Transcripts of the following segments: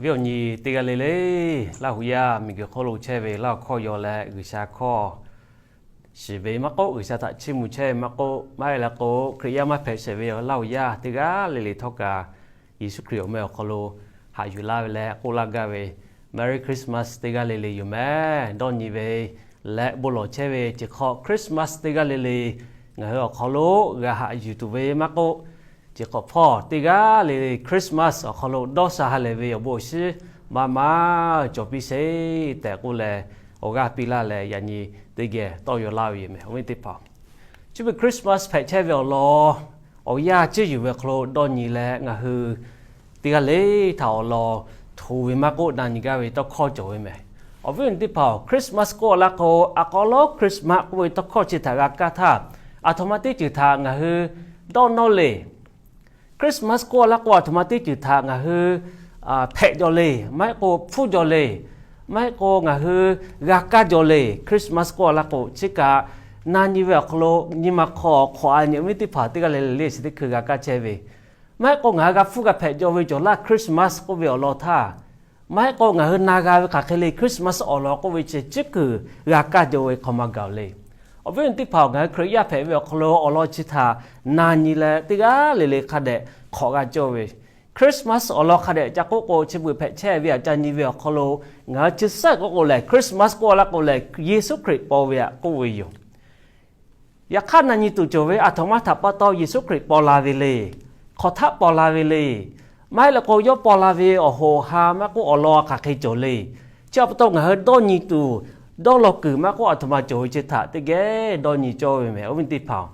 Viˉ awˬ nyi teˇ g'aˇ le le, Laˇ huˍ yaˇ miˬguiˬ hk'oˆ lo chehˇ ve Laˇ huˍ hkawˇ yaw leh G'uiˬsha hkawˇ shiˍ ve maˇ k'oˆ, G'uiˬsha htaꞈ chiˇ mvuh chehˇ ve maˇ k'oˆ, maˇ heˆ leh k'o Hkriꞈ yaˇ maˇ hpehꞈ shehˍ ve Laˇ huˍ yaˇ teˇ g'aˇ le le htawˇ kaꞈ, Yeˍsuˆ Hkriꞈ awˬ meh awˬ hk'aw lo haꞈ yuˬ laˇ ve leh k'oˆ laˇ gaˇ ve Merry Christmas teˇ g'aˇ le le yoˬ meh. Dawˇ nyi ve leh bon lawˬ chehˇ ve chi hk'awꞈ Christmas teˇ g'aˇ le le ngaˬ hui awˬ hk'aw lo g'a haꞈ yuˬ tuˬ ve maˇ k'oˆ, chi hk'awꞈ hpawˇ teˇ g'aˇ le le Christmas awˬ hk'aw lo dawˇ sha ha lehˬ ve awˬ bon awˬ shinˉ maˇ maˇ cawˬ piˇ sheˍ tehꞈ k'oˆ leh, awˬ g'aˇ piˇ laˇ leh yaꞈ nyi teˇ geh tawˇ yaw laˇ ve yoˬ meh. Awˬ viˉ teˇ hpaˍ, chi beuꞈ Christmas hpehꞈ chehˇ ve awˬ lawn awˬ yanˇ ceˇ yuˬ ve hk'aw lo dawˇ nyi leh ngaˬ hui teˇ g'aˇ le htaꞈ awˬ lawn hto ve maˇ k'oˆ na nyi gaˇ ve tawˇ hkawˇ cawˬ ve meh. Awˬ viˉ awˬ nyi teˇ hpaˍ-oˬ, Christmas k'oˆ laˇ k'o, a k'aw lawˉ Christmas k'oˆ ve tawˇ hkawˇ chi htaꞈ g'a kaˇ htaˇ, aˬ htoꞈ ma teˇ ceuˬ htaꞈ ngaˬ hui dawˇ nawˇ le. Christmas k'oˆ laˇ k'o, aˬ htoꞈ ma teˇ ceuˬ htaꞈ ngaˬ hui hpehꞈ jaw le, maˇ heˆ k'o hpfuhˇ jaw le, maˇ heˆ k'o ngaˬ hui g'a kaˇ jaw le. Christmas k'oˆ laˇ k'o, chi kaꞈ na nyi ve awˬ hk'aw lo nyi ma hk'aw hk'awꞈ a nyi awˬ viˉ teˇ hpaˍ teˇ g'aˇ le le le chi teˇ hkui g'a kaˇ chehˇ ve, maˇ heˆ k'o ngaˬ hui g'a hpfuhˇ g'a hpehꞈ jaw ve cawˬ laˇ Christmas k'oˆ ve awˬ lawn htaˇ, maˇ heˆ k'o ngaˬ hui na g'a ve hk'aˬ hk'e le Christmas awˬ lawn k'oˆ ve chi, chi kuiˬ g'a kaˇ jaw ve hk'aw ma gaˬ le. Awˬ viˉ awˬ nyi teˇ hpaˍ-oˬ, ngaˬ hui Hkriꞈ yaˇ hpehꞈ ve awˬ hk'aw lo awˬ lawn chi htaꞈ na nyi leh teˇ g'aˇ le le hk'a dehꞈ hk'awꞈ g'a cawˇ ve, Christmas awˬ lawn hk'a dehꞈ ca k'oˆ k'o, chi beuꞈ hpehꞈ chehˇ ve aꞈ ca nyi ve awˬ hk'aw lo ngaˬ hui chi suhˉ k'oˆ k'o lehˬ, Christmas k'oˆ laˇ k'o lehˬ, Yeˍsuˆ Hkriꞈ paw ve aꞈ k'oˆ ve yoˬ. Yaꞈ hk'aˇ na nyi tuˬ cawˬ ve aˬ htoꞈ ma htaꞈ pa taw Yeˍsuˆ Hkriꞈ paw la ve le. Hk'aˬ htaˆ paw la ve le. Maˇ heˆ leh k'o, yawˇ paw la ve awˬ hoꞈ awˬ ha maˇ k'oˆ, awˬ lawn hk'aˬ hk'e cawˬ le. Chi pa taw ngaˬ hui dawˇ nyi tuˬ, dawˇ law kuiˬ maˇ k'oˆ, aˬ htoꞈ ma cawˬ ve chi htaꞈ teˇ geh dawˇ nyi cawˇ ve meh. Awˬ viˉ teˇ hpaˍ-oˬ,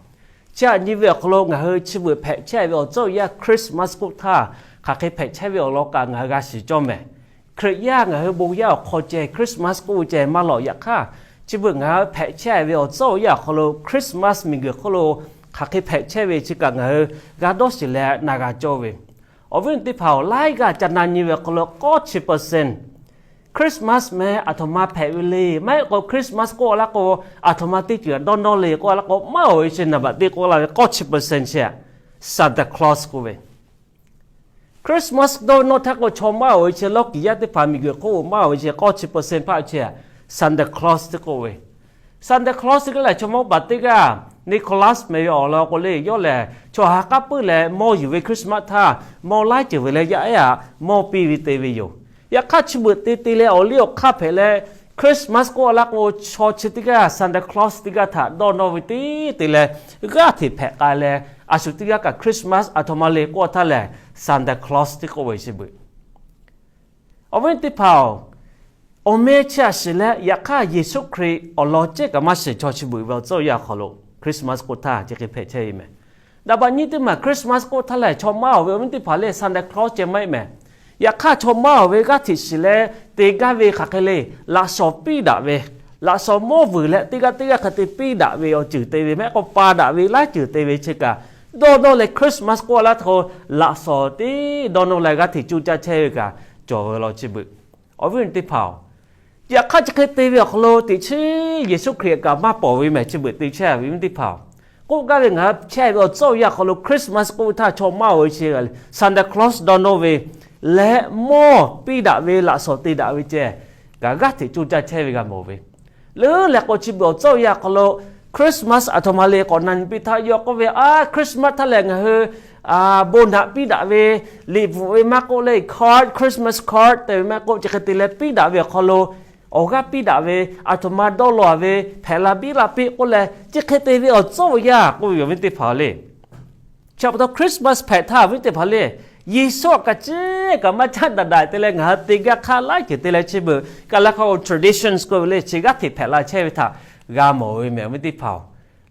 chi htaꞈ nyi ve awˬ hk'aw lo ngaˬ hui chi beuꞈ hpehꞈ chehˇ ve awˬ tcuhˉ awˬ yanˇ Christmas k'oˆ htaˇ, hk'aˬ hk'e hpehꞈ chehˇ ve awˬ lawn kaꞈ ngaˬ hui g'a shiˍ cawˇ meh. Hkriꞈ yaˇ ngaˬ hui bon yaˇ awˬ hk'aw ceh Christmas k'oˆ ve ceh maˇ lawꞈ. Yaꞈ hk'aˇ, chi beuꞈ ngaˬ hui hpehꞈ chehˇ ve awˬ tcuhˉ awˬ yanˇ awˬ hk'aw lo Christmas miˬguiˬ hk'oˆ lo hk'aˬ hk'e hpehꞈ chehˇ ve chi kaꞈ ngaˬ hui g'a dawˇ shiˍ leh na g'a cawˇ ve. Awˬ viˉ awˬ nyi teˇ hpaˍ-oˬ, laiˉ g'aˇ ca na nyi ve awˬ hk'aw lo k'awˇ chi percent Christmas meh aˬ htoꞈ ma hpehꞈ ve le. Maˇ heˆ k'o Christmas k'oˆ laˇ k'o, aˬ htoꞈ ma teˇ ceuˬ dawˇ nawˇ le k'oˆ laˇ k'o, maˇ oˬ ve chi naˍ baꞈ teˇ k'oˆ laˇ ve k'awˇ chi percent chi Santa Claus k'oˆ ve. Christmas dawˇ nawˇ htaˇ k'o, chaw maˇ oˬ ve chi lawˇ kiˍ yaˇ teˇ hpaˍ miˬguiˬ hk'oˆ maˇ oˬ ve chi k'awˇ chi percent hpaˇ chi Santa Claus teˇ k'oˆ ve. Santa Claus teˇ g'aˇ lehˬ, chaw mawˇ baˬ teˇ g'aˇ Nicholas meh ve awˬ lawn k'o le, yawˇ lehˬ chaw ha k'aˉ puiˉ leh mawˇ yuˬ ve Christmas htaˇ, mawˇ laiˉ ceuˬ ve leh yaˇ ehˉ aꞈ mawˇ piˇ ve te ve yoˬ. Yaꞈ hk'aˇ, chi beuꞈ te te leh awˬ liˇ awˬ hk'aˇ hpehꞈ leh, Christmas k'oˆ laˇ k'o, chaw chi teˇ g'aˇ Santa Claus teˇ g'aˇ htaꞈ dawˇ nawˇ ve teˇ te leh, g'aˇ hteꞈ hpehꞈ k'ai leh, a shu teˇ g'aˇ kaꞈ Christmas aˬ htoꞈ ma le k'oˆ htaˇ lehˬ, Santa Claus teˇ k'oˆ ve chi beuꞈ. Awˬ viˉ teˇ hpaˍ-oˬ, awˬ meh chi aꞈ shiˍ leh, yaꞈ hk'aˇ Yeˍsuˆ Hkriꞈ awˬ lawn cehˇ kaꞈ maˇ shiˍ chaw chi beuꞈ ve awˬ tcuhˉ awˬ yanˇ awˬ hk'aw lo Christmas k'oˆ htaˇ chi hk'e hpehꞈ chehˇ ve meh. Daꞈ baꞈ nyiˇ teˇ maˬ Christmas k'oˆ htaˇ lehˬ, chaw maˇ oˬ ve awˬ viˉ teˇ hpaˍ lehˬ Santa Claus ceh maˇ heˆ meh. Yaꞈ hk'aˇ, chaw maˇ oˬ ve g'aˇ hteꞈ shiˍ leh te gaˇ ve hk'aˬ hk'e le, laꞈ shawnˍ piˇ daꞈ ve, laꞈ shawnˍ mawˇ vuiˬ leh teˇ g'aˇ teˇ g'aˇ hk'e te piˇ daꞈ ve awˬ ceuˬ te ve, maˇ heˆ k'o pa daꞈ ve laiˉ ceuˬ te ve chi kaꞈ, dawˇ nawˇ leh Christmas k'oˆ laˇ htaˇ k'o, laꞈ shawnˍ te dawˇ nawˇ leh g'aˇ hteꞈ coˇ caˇ chehˇ ve kaꞈ cawˬ ve law chi beuꞈ. Awˬ viˉ teˇ hpaˍ-oˬ, yaꞈ hk'aˇ chi hk'e te ve awˬ hk'aw lo teꞈ chiˉ Yeˍsuˆ Hkriꞈ kaꞈ maˇ pawˍ ve meh chi beuꞈ te chehˇ ve viˉ teˇ hpaˍ-oˬ. K'oˆ gaˇ ve ngaˬ hui chehˇ ve awˬ tcuhˉ awˬ yanˇ awˬ hk'aw lo Christmas k'oˆ ve htaˇ chaw maˇ oˬ ve chi Santa Claus dawˇ nawˇ ve leh mawˇ piˇ daꞈ ve laꞈ shawnˍ te daꞈ ve ceh kaꞈ g'aˇ hteꞈ coˇ caˇ chehˇ ve g'a mawˬ ve. Leuˉ leh k'o chi beuꞈ awˬ tcuhˉ awˬ yanˇ awˬ hk'aw lo Christmas aˬ htoꞈ ma le k'awꞈ na nyi piˇ htaˇ, yawˇ k'oˆ ve, a Christmas htaˇ lehˬ ngaˬ hui bon naꞈ piˇ daꞈ ve, liꞈ bvuhꞈ ve maˇ k'oˆ leh card, Christmas card te ve maˇ k'oˆ, chi hk'e te leh piˇ daꞈ ve awˬ hk'aw lo awˬ g'aˇ piˇ daꞈ ve, aˬ htoꞈ ma dawˇ law ve hpehꞈ la biˇ la piˇ k'oˆ leh, chi hk'e te ve awˬ tcuhˉ awˬ yanˇ k'oˆ ve yoˬ viˉ teˇ hpaˍ le. Chi pa taw Christmas hpehꞈ htaˇ viˉ teˇ hpaˍ le, Yeˍsuˆ aꞈ kaꞈ ciˉ kaꞈ maˇ caˉ daꞈ daꞈ te leh ngaˬ hui te gaˇ hk'aˇ laiˉ ceuˬ te leh chi beuꞈ kaꞈ leh hk'a traditions k'oˆ ve le, chi g'aˇ hteꞈ hpehꞈ la chehˇ ve htaꞈ g'a mawˬ ve meh viˉ teˇ hpaˍ-oˬ.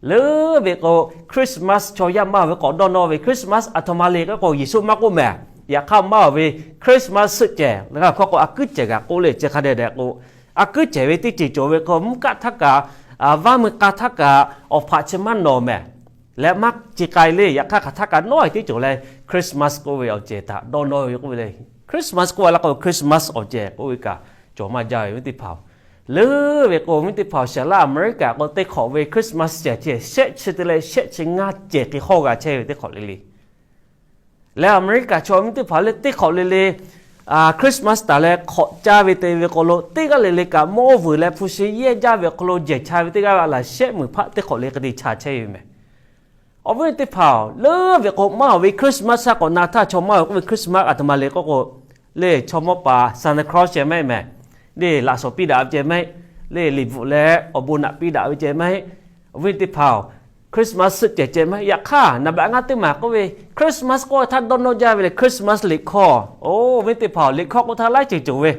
Leuˉ ve k'o Christmas chaw yaˇ maˇ oˬ ve k'awꞈ dawˇ nawˇ ve Christmas aˬ htoꞈ ma le k'oˆ k'o Yeˍsuˆ maˇ k'oˆ meh. Yaꞈ hk'aˇ maˇ oˬ ve Christmas suhˆ cehˬ leh g'a hkawˇ k'o a kuiˉ cehˬ g'a k'oˆ le, chi hk'a dehꞈ dehꞈ k'o, a kuiˉ cehˬ ve teˇ ceuˬ cawˬ ve k'o mvuhˇ kaˆ htaˇ kaꞈ, vaˇ meuˇ k'a htaˇ kaꞈ awˬ hpaꞈ chi maˇ nawꞈ meh. Leh maˇ ci k'ai le, yaꞈ hk'aˇ hk'aˬ htaˇ kaꞈ nawˉ e teˇ cawˬ leh Christmas k'oˆ ve awˬ cehˬ htaꞈ dawˇ nawˇ ve k'oˆ ve le. Christmas k'oˆ a la k'o Christmas awˬ cehˬ k'oˆ ve kaꞈ cawˬ maˇ jaˇ ve viˉ teˇ hpaˍ-oˬ. Leuˉ ve k'o viˉ teˇ hpaˍ-oˬ, shaˍ laˇ America k'o teˇ hk'awꞈ ve Christmas cehˬ chi shehˆ chi te leh shehˆ chi ngaˇ cehˬ hk'e hawˇ g'a chehˇ ve teˇ hk'awꞈ le le. Leh America chaw viˉ teˇ hpaˍ le teˇ hk'awꞈ le le Christmas taˍ leh hk'awꞈ caˇ ve te ve hk'aw lo teˇ g'aˇ le le kaꞈ mawˇ vuiˬ leh hpu shi yehˇ jaˇ ve awˬ hk'aw lo jehˬ cha ve teˇ g'aˇ ve a laˬ shehˆ meunˍ hpaˆ teˇ hk'awꞈ le hk'e te cha chehˇ ve meh. Awˬ viˉ teˇ hpaˍ-oˬ, leuˉ ve k'o maˇ awˬ ve Christmas shaˉ k'awꞈ na htaˇ chaw maˇ awˬ k'oˆ ve Christmas a htoꞈ ma le k'oˆ k'o, le chaw mawˇ paˍ Santa Claus ceh maˇ heˆ mehˍ. Le laꞈ shawnˍ piˇ daꞈ ve ceh maˇ heˆ. Le liꞈ bvuhꞈ leh awˬ bon naꞈ piˇ daꞈ ve ceh maˇ heˆ. Awˬ viˉ teˇ hpaˍ-oˬ, Christmas suhˆ cehˬ ceh maˇ heˆ. Yaꞈ hk'aˇ naˍ baꞈ ngaˇ teˇ maˬ k'oˆ ve Christmas k'oˆ htaˇ dawˇ nawˇ jaˇ ve le Christmas liꞈ hkawˇ. Oˬ viˉ teˇ hpaˍ-oˬ, liꞈ hkawˇ k'oˆ htaˇ laiˉ ceuˬ cawˬ ve,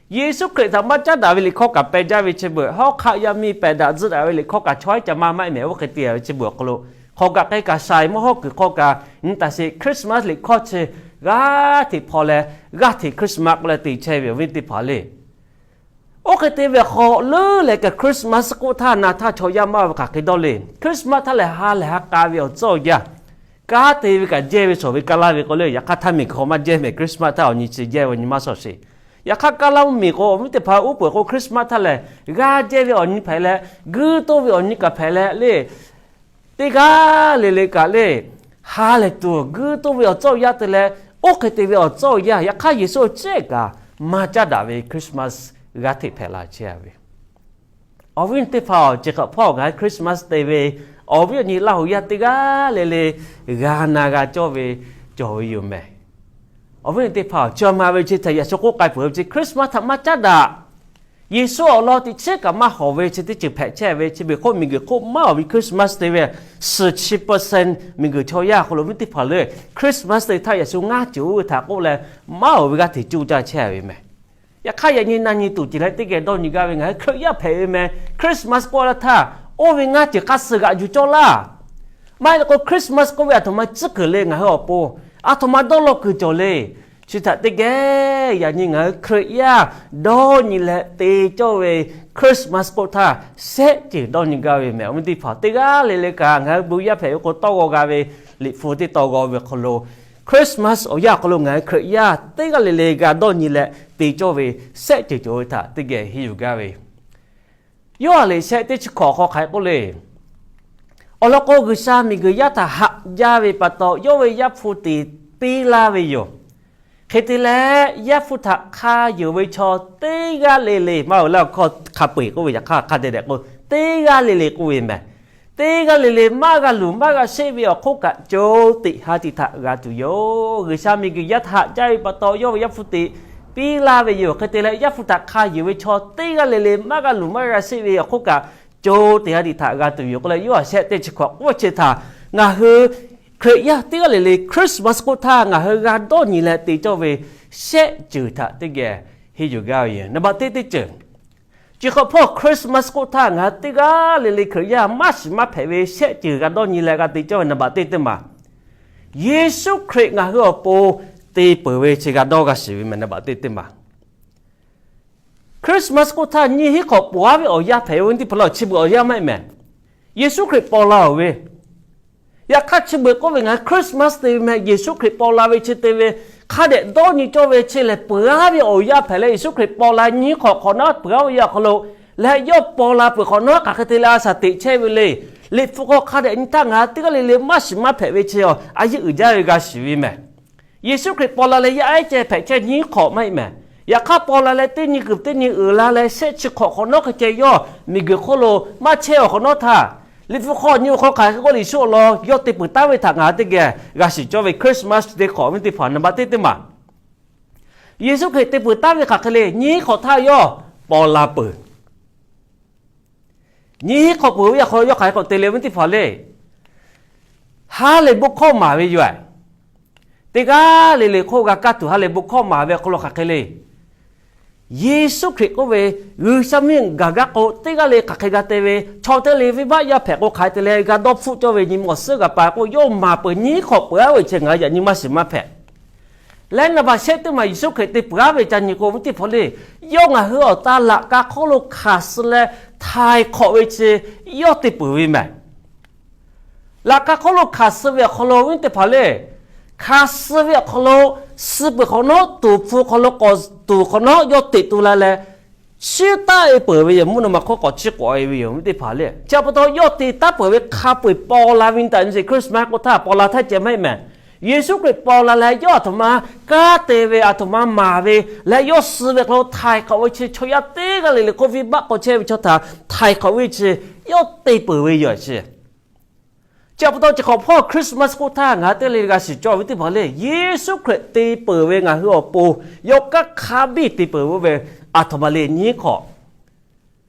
Yeˍsuˆ Hkriꞈ htaꞈ maˇ caˉ daꞈ ve liꞈ hkawˇ kaꞈ peh jaˇ ve chi beuꞈ, hawˉ hk'aˆ yaˇ miˇ pehˬ daꞈ tzuhˆ daꞈ ve liꞈ hkawˇ kaꞈ chaw haiˉ ca maˇ maˇ heˆ mehˍ. Oˇ hk'e te ve chi beuꞈ awˬ hk'aw lo hk'aw kaꞈ k'ai kaꞈ shaiˍ mawˇ hawˉ kuiˬ hk'aw kaꞈ nyi taˍ sheˍ. Christmas liꞈ hkawˇ chi g'aˇ hteꞈ hpaw leh g'aˇ hteꞈ Christmas k'oˆ leh te chehˇ ve awˬ viˉ teˇ hpaˍ le. Oˇ hk'e te ve hk'aw leuˉ leh kaꞈ Christmas k'oˆ htaˇ na htaˇ chaw yaˇ maˇ ve hk'aˬ hk'e dawˇ le. Christmas htaˇ lehˬ ha lehˬ ha k'a ve awˬ tcuhˉ awˬ yaˇ, kanˉ te ve kaꞈ jehˇ ve shawˍ ve ka laˇ ve k'o le, yaꞈ hk'aˇ htaˇ miˬ guiˬ hk'aw maˇ jehˇ mehˍ. Christmas htaˇ awˬ nyi chi jehˇ ve awˬ nyi maˇ shawˍ sheˍ. Yaꞈ hk'aˇ kaˇ laˇ mvuhˇ miˬ k'o awˬ viˉ teˇ hpaˍ uˉ peunˍ k'o Christmas htaˇ lehˬ g'aˇ jehˇ ve awˬ nyi hpehꞈ leh, guiˇ toˇ ve awˬ nyi kaꞈ hpehꞈ leh le, teˇ g'aˇ le le kaꞈ le ha lehˬ tuˬ guiˇ toˇ ve awˬ tcuhˉ awˬ yaˇ te leh, oˇ hk'e te ve awˬ tcuhˉ awˬ yaˇ yaꞈ hk'aˇ Yeˍsuˆ awˬ cehˇ kaꞈ maˇ caˉ daꞈ ve Christmas g'aˇ hteꞈ hpehꞈ la chehˇ ve. Awˬ viˉ teˇ hpaˍ-oˬ, chi hk'awꞈ hpawˇ ngaˬ hui Christmas te ve awˬ viˉ awˬ nyi Laˇ huˍ yaˇ teˇ g'aˇ le le g'a na g'a cawˇ ve cawˬ ve yoˬ mehˍ. Awˬ viˉ teˇ hpaˍ-oˬ, chi ma ve chi htaꞈ yaꞈ shu k'oˆ k'ai peuˬ ve chi Christmas htaꞈ maˇ caˉ daꞈ. Yeˍsuˆ awˬ lawn teꞈ chiˉ kaꞈ maˇ hawˍ ve chi teˇ ceuˬ hpehꞈ chehˇ ve chi beuꞈ hk'oˆ miˬ guiˬ hk'oˆ maˇ awˬ ve Christmas te ve suhˍ chi percent miˬ guiˬ chaw yaˇ hk'aw lo viˉ teˇ hpaˍ le Christmas te htaˇ yaꞈ shu ngaˇ ceuˬ oˇ ve htaꞈ k'oˆ leh maˇ awˬ ve g'aˇ hteꞈ cuˇ caˇ chehˇ ve meh. Yaꞈ hk'aˇ yaꞈ nyi na nyi tuˬ ceuˬ leh teˇ geh dawˇ nyi gaˇ ve ngaˬ hui Hkriꞈ yaˇ hpehꞈ ve meh. Christmas k'oˆ laˇ htaˇ oˇ ve ngaˇ ceuˬ hk'aˇ suh g'aꞈ yuˬ cawˇ laˇ. Maˇ heˆ leh k'o Christmas k'oˆ ve a htoꞈ ma tcuhˉ kuiˬ le ngaˬ hui awˬ pon, a htoꞈ ma dawˇ law kuiˬ cawˬ le. Chi htaꞈ teˇ geh yaꞈ nyi ngaˬ hui Hkriꞈ yaˇ dawˇ nyi leh te cawˇ ve Christmas k'oˆ htaˇ shehˆ ceuˬ dawˇ nyi gaˇ ve meh. Awˬ viˉ teˇ hpaˍ teˇ g'aˇ le le kaꞈ ngaˬ hui bu yaˇ hpehꞈ ve k'o tawˇ g'aw g'a ve liꞈ hpu teˇ tawn g'aw ve hk'aw lo Christmas awˬ yanˇ hk'aw lo ngaˬ hui Hkriꞈ yaˇ teˇ g'aˇ le le g'a dawˇ nyi leh te cawˇ ve shehˆ ceuˬ cawˬ ve htaꞈ teˇ geh henˇ yuˬ gaˇ ve Yoˇhanˬ liꞈ shehˆ teˇ chi hkawꞈ hk'aw hk'aˬ hk'e k'oˆ le. Awˬ lawn k'o, G'uiˬsha miˬguiˬ yaˇ htaꞈ haꞈ jaˇ ve pa taw, yawˇ ve Yaˇ hpu te piˇ laˇ ve yoˬ. Hk'e te leh, Yaˇ hpu htaꞈ hk'a yonˍ ve chaw teˇ g'aˇ le le, maˇ heˆ laˇ, hk'a peu-eˬ k'oˆ ve, yaꞈ hk'aˇ hk'a dehꞈ dehꞈ k'o, teˇ g'aˇ le le k'oˆ ve mehˍ. Teˇ g'aˇ le le maˇ g'a luˬ maˇ g'a sheˆ ve awˬ hk'oˆ kaꞈ, co teꞈ ha tiꞈ htaꞈ g'a tuˬ yoˬ. G'uiˬsha miˬguiˬ yaˇ htaꞈ haꞈ jaˇ ve pa taw, yawˇ ve Yaˇ hpu te piˇ laˇ ve yoˬ. Hk'e te leh, Yaˇ hpu htaꞈ hk'a yonˍ ve chaw teˇ g'aˇ le le maˇ g'a luˬ maˇ g'a sheˆ ve awˬ hk'oˆ kaꞈ, co teꞈ ha tiꞈ htaꞈ g'a tuˬ yoˬ k'oˆ leh, Yoˇhanˬ shehˆ teˇ chi hkawꞈ k'oˆ chi htaꞈ ngaˬ hui Hkriꞈ yaˇ teˇ g'aˇ le le Christmas k'oˆ htaˇ ngaˬ hui g'a dawˇ nyi leh te cawˇ ve shehˆ ceuˬ htaꞈ teˇ geh henˇ yuˬ gaˇ ve yoˬ. Naˍ baꞈ teˇ teˇ ceuˬ, chi hk'awꞈ hpawˇ Christmas k'oˆ htaˇ ngaˬ hui teˇ g'aˇ le le Hkriꞈ yaˇ maˇ shiˍ maˇ hpehꞈ ve shehˆ ceuˬ g'a dawˇ nyi leh g'a te cawˇ ve naˍ baꞈ teˇ teˇ maˬ, Yeˍsuˆ Hkriꞈ ngaˬ hui awˬ pon te peuˬ ve chi g'a dawˇ g'a shiˍ ve meh. Naˍ baꞈ teˇ teˇ maˬ, Christmas k'oˆ htaˇ nyiˇ hinˉ hk'awꞈ peuˬ aˉ ve awˬ yanˇ hpehꞈ ve teˇ hpaˍ la chi beuꞈ awˬ yanˇ maˇ heˆ meh. Yeˍsuˆ Hkriꞈ paw la-oˬ ve, yaꞈ hk'aˇ chi beuꞈ k'oˆ ve ngaˬ hui Christmas te ve meh, Yeˍsuˆ Hkriꞈ paw la ve chi te ve hk'a dehꞈ dawˇ nyi cawˇ ve chi lehˬ, peuˬ aˉ ve awˬ yanˇ hpehꞈ leh Yeˍsuˆ Hkriꞈ paw la nyiˇ hinˉ hk'awꞈ hk'awꞈ nawˉ peuˬ aˉ ve awˬ yanˇ awˬ hk'aw lo leh yawˇ paw la peuˬ hk'awꞈ nawˉ hk'aˬ hk'e te leh a shaˍ teꞈ chehˇ ve le. Liꞈ hpu hk'aw hk'a dehꞈ nyi htaˇ ngaˬ hui teˇ g'aˇ le le maˇ shiˍ maˇ hpehꞈ ve chi a yeˇ uiˍ jaˇ ve g'a shiˍ ve meh. Yeˍsuˆ Hkriꞈ paw la leh yaˇ ehˉ ceh hpehꞈ chehˇ nyiˇ hk'awꞈ maˇ heˆ mehˍ. Yaꞈ hk'aˇ paw la leh teˇ nyi kuiˬ teˇ nyi uiˍ la leh shehˆ chi hk'awꞈ hk'awꞈ nawˉ hk'e ceh yawˇ miˬguiˬ hk'oˆ lo maˇ chehˇ awˬ hk'awꞈ nawˉ htaˇ, Liꞈ hpu hk'aw nyi awˬ hk'aw hk'aˬ hk'e k'oˆ le, Yeˍsuˆ awˬ lawn yawˇ te peuˬ taˉ ve htaꞈ ngaˬ hui teˇ geh g'a shiˍ cawˇ ve Christmas chi teˇ hk'awꞈ ve teˇ hpaˍ naˍ baꞈ teˇ teˇ maˬ, Yeˍsuˆ Hkriꞈ te peuˬ taˉ ve hk'aˬ hk'e le nyiˇ hinˉ hk'awꞈ htaˇ yawˇ paw la peuˬ. Nyiˇ hinˉ hk'awꞈ peuˬ ve awˬ hk'aw lo yawˇ hk'aˬ hk'e k'awꞈ te le ve teˇ hpaˍ le, ha lehˬ bon hkawˇ maˍ ve yoˬ. Teˇ g'aˇ le le hk'oˆ g'a kaˇ tuˬ ha lehˬ bon hkawˇ maˍ ve awˬ hk'aw lo hk'aˬ hk'e le, Yeˍsuˆ Hkriꞈ k'oˆ ve, G'uiˬsha miˇ gaˬ gaˇ k'o teˇ g'aˇ le hk'aˬ hk'e g'a te ve, chaw teˇ le venˇbaˆ yaˇ hpehꞈ k'o hk'aˬ hk'e te leh g'a dawˇ hpfuhˆ cawˇ ve nyi ma awˬ suhˉ g'a pa k'o, yawˇ maˍ peuˬ nyiˇ hinˉ hk'awꞈ peuˬ aˉ ve chi ngaˬ hui yaꞈ nyi maˇ shiˍ maˇ hpehꞈ. Leh naˍ baꞈ shehˆ teˇ maˬ Yeˍsuˆ Hkriꞈ te peuˬ aˉ ve ca nyi k'o, viˉ teˇ hpaˍ le, yawˇ ngaˬ hui awˬ ta laꞈ ka hk'oˆ lo hkanˍ suh leh htaiˍ hk'awꞈ ve chi yawˇ te peuˬ ve mehˍ. Laꞈ ka hk'oˆ lo hkanˍ suh ve awˬ hk'aw lo viˉ teˇ hpaˍ le, hkanˍ suh ve awˬ hk'aw lo suh peuˬ hk'awꞈ nawˉ tuˍ hpfuh hk'aw lo k'awꞈ tuˍ hk'awꞈ nawˉ yawˇ teꞈ tu la leh, chiˇ taˆ e peuˬ ve yoˬ. Mvuhˇ naw ma hk'oˆ k'awꞈ chiˇ k'awꞈ e ve yoˬ. Viˉ teˇ hpaˍ le, chi pa taw yawˇ te taˉ peuˬ ve hk'a peu-eˬ paw la ve nyi taˍ nyi sheˍ. Christmas k'oˆ htaˇ paw la htaˇ ceh maˇ heˆ mehˍ. Yeˍsuˆ Hkriꞈ paw la leh yawˇ aˬ htoꞈ ma kanˉ te ve, aˬ htoꞈ ma maˍ ve leh yawˇ suh ve hk'aw lo htaiˍ hk'awꞈ ve chi chaw yaˇ teˇ g'aˇ le le k'oˆ venˇbaˆ k'awꞈ chehˇ ve chaw htaꞈ htaiˍ hk'awꞈ ve chi yawˇ te peuˬ ve yoˬ chi. Chi pa taw chi hk'awꞈ hpawˇ Christmas k'oˆ htaˇ ngaˬ hui teˇ g'aˇ le le g'a shiˍ cawˇ ve teˇ hpaˍ le, Yeˍsuˆ Hkriꞈ te peuˬ ve ngaˬ hui awˬ pon yawˇ kanˉ hk'a biˇ te peuˬ ve oˇ ve aˬ htoꞈ ma le nyiˉ hk'awꞈ.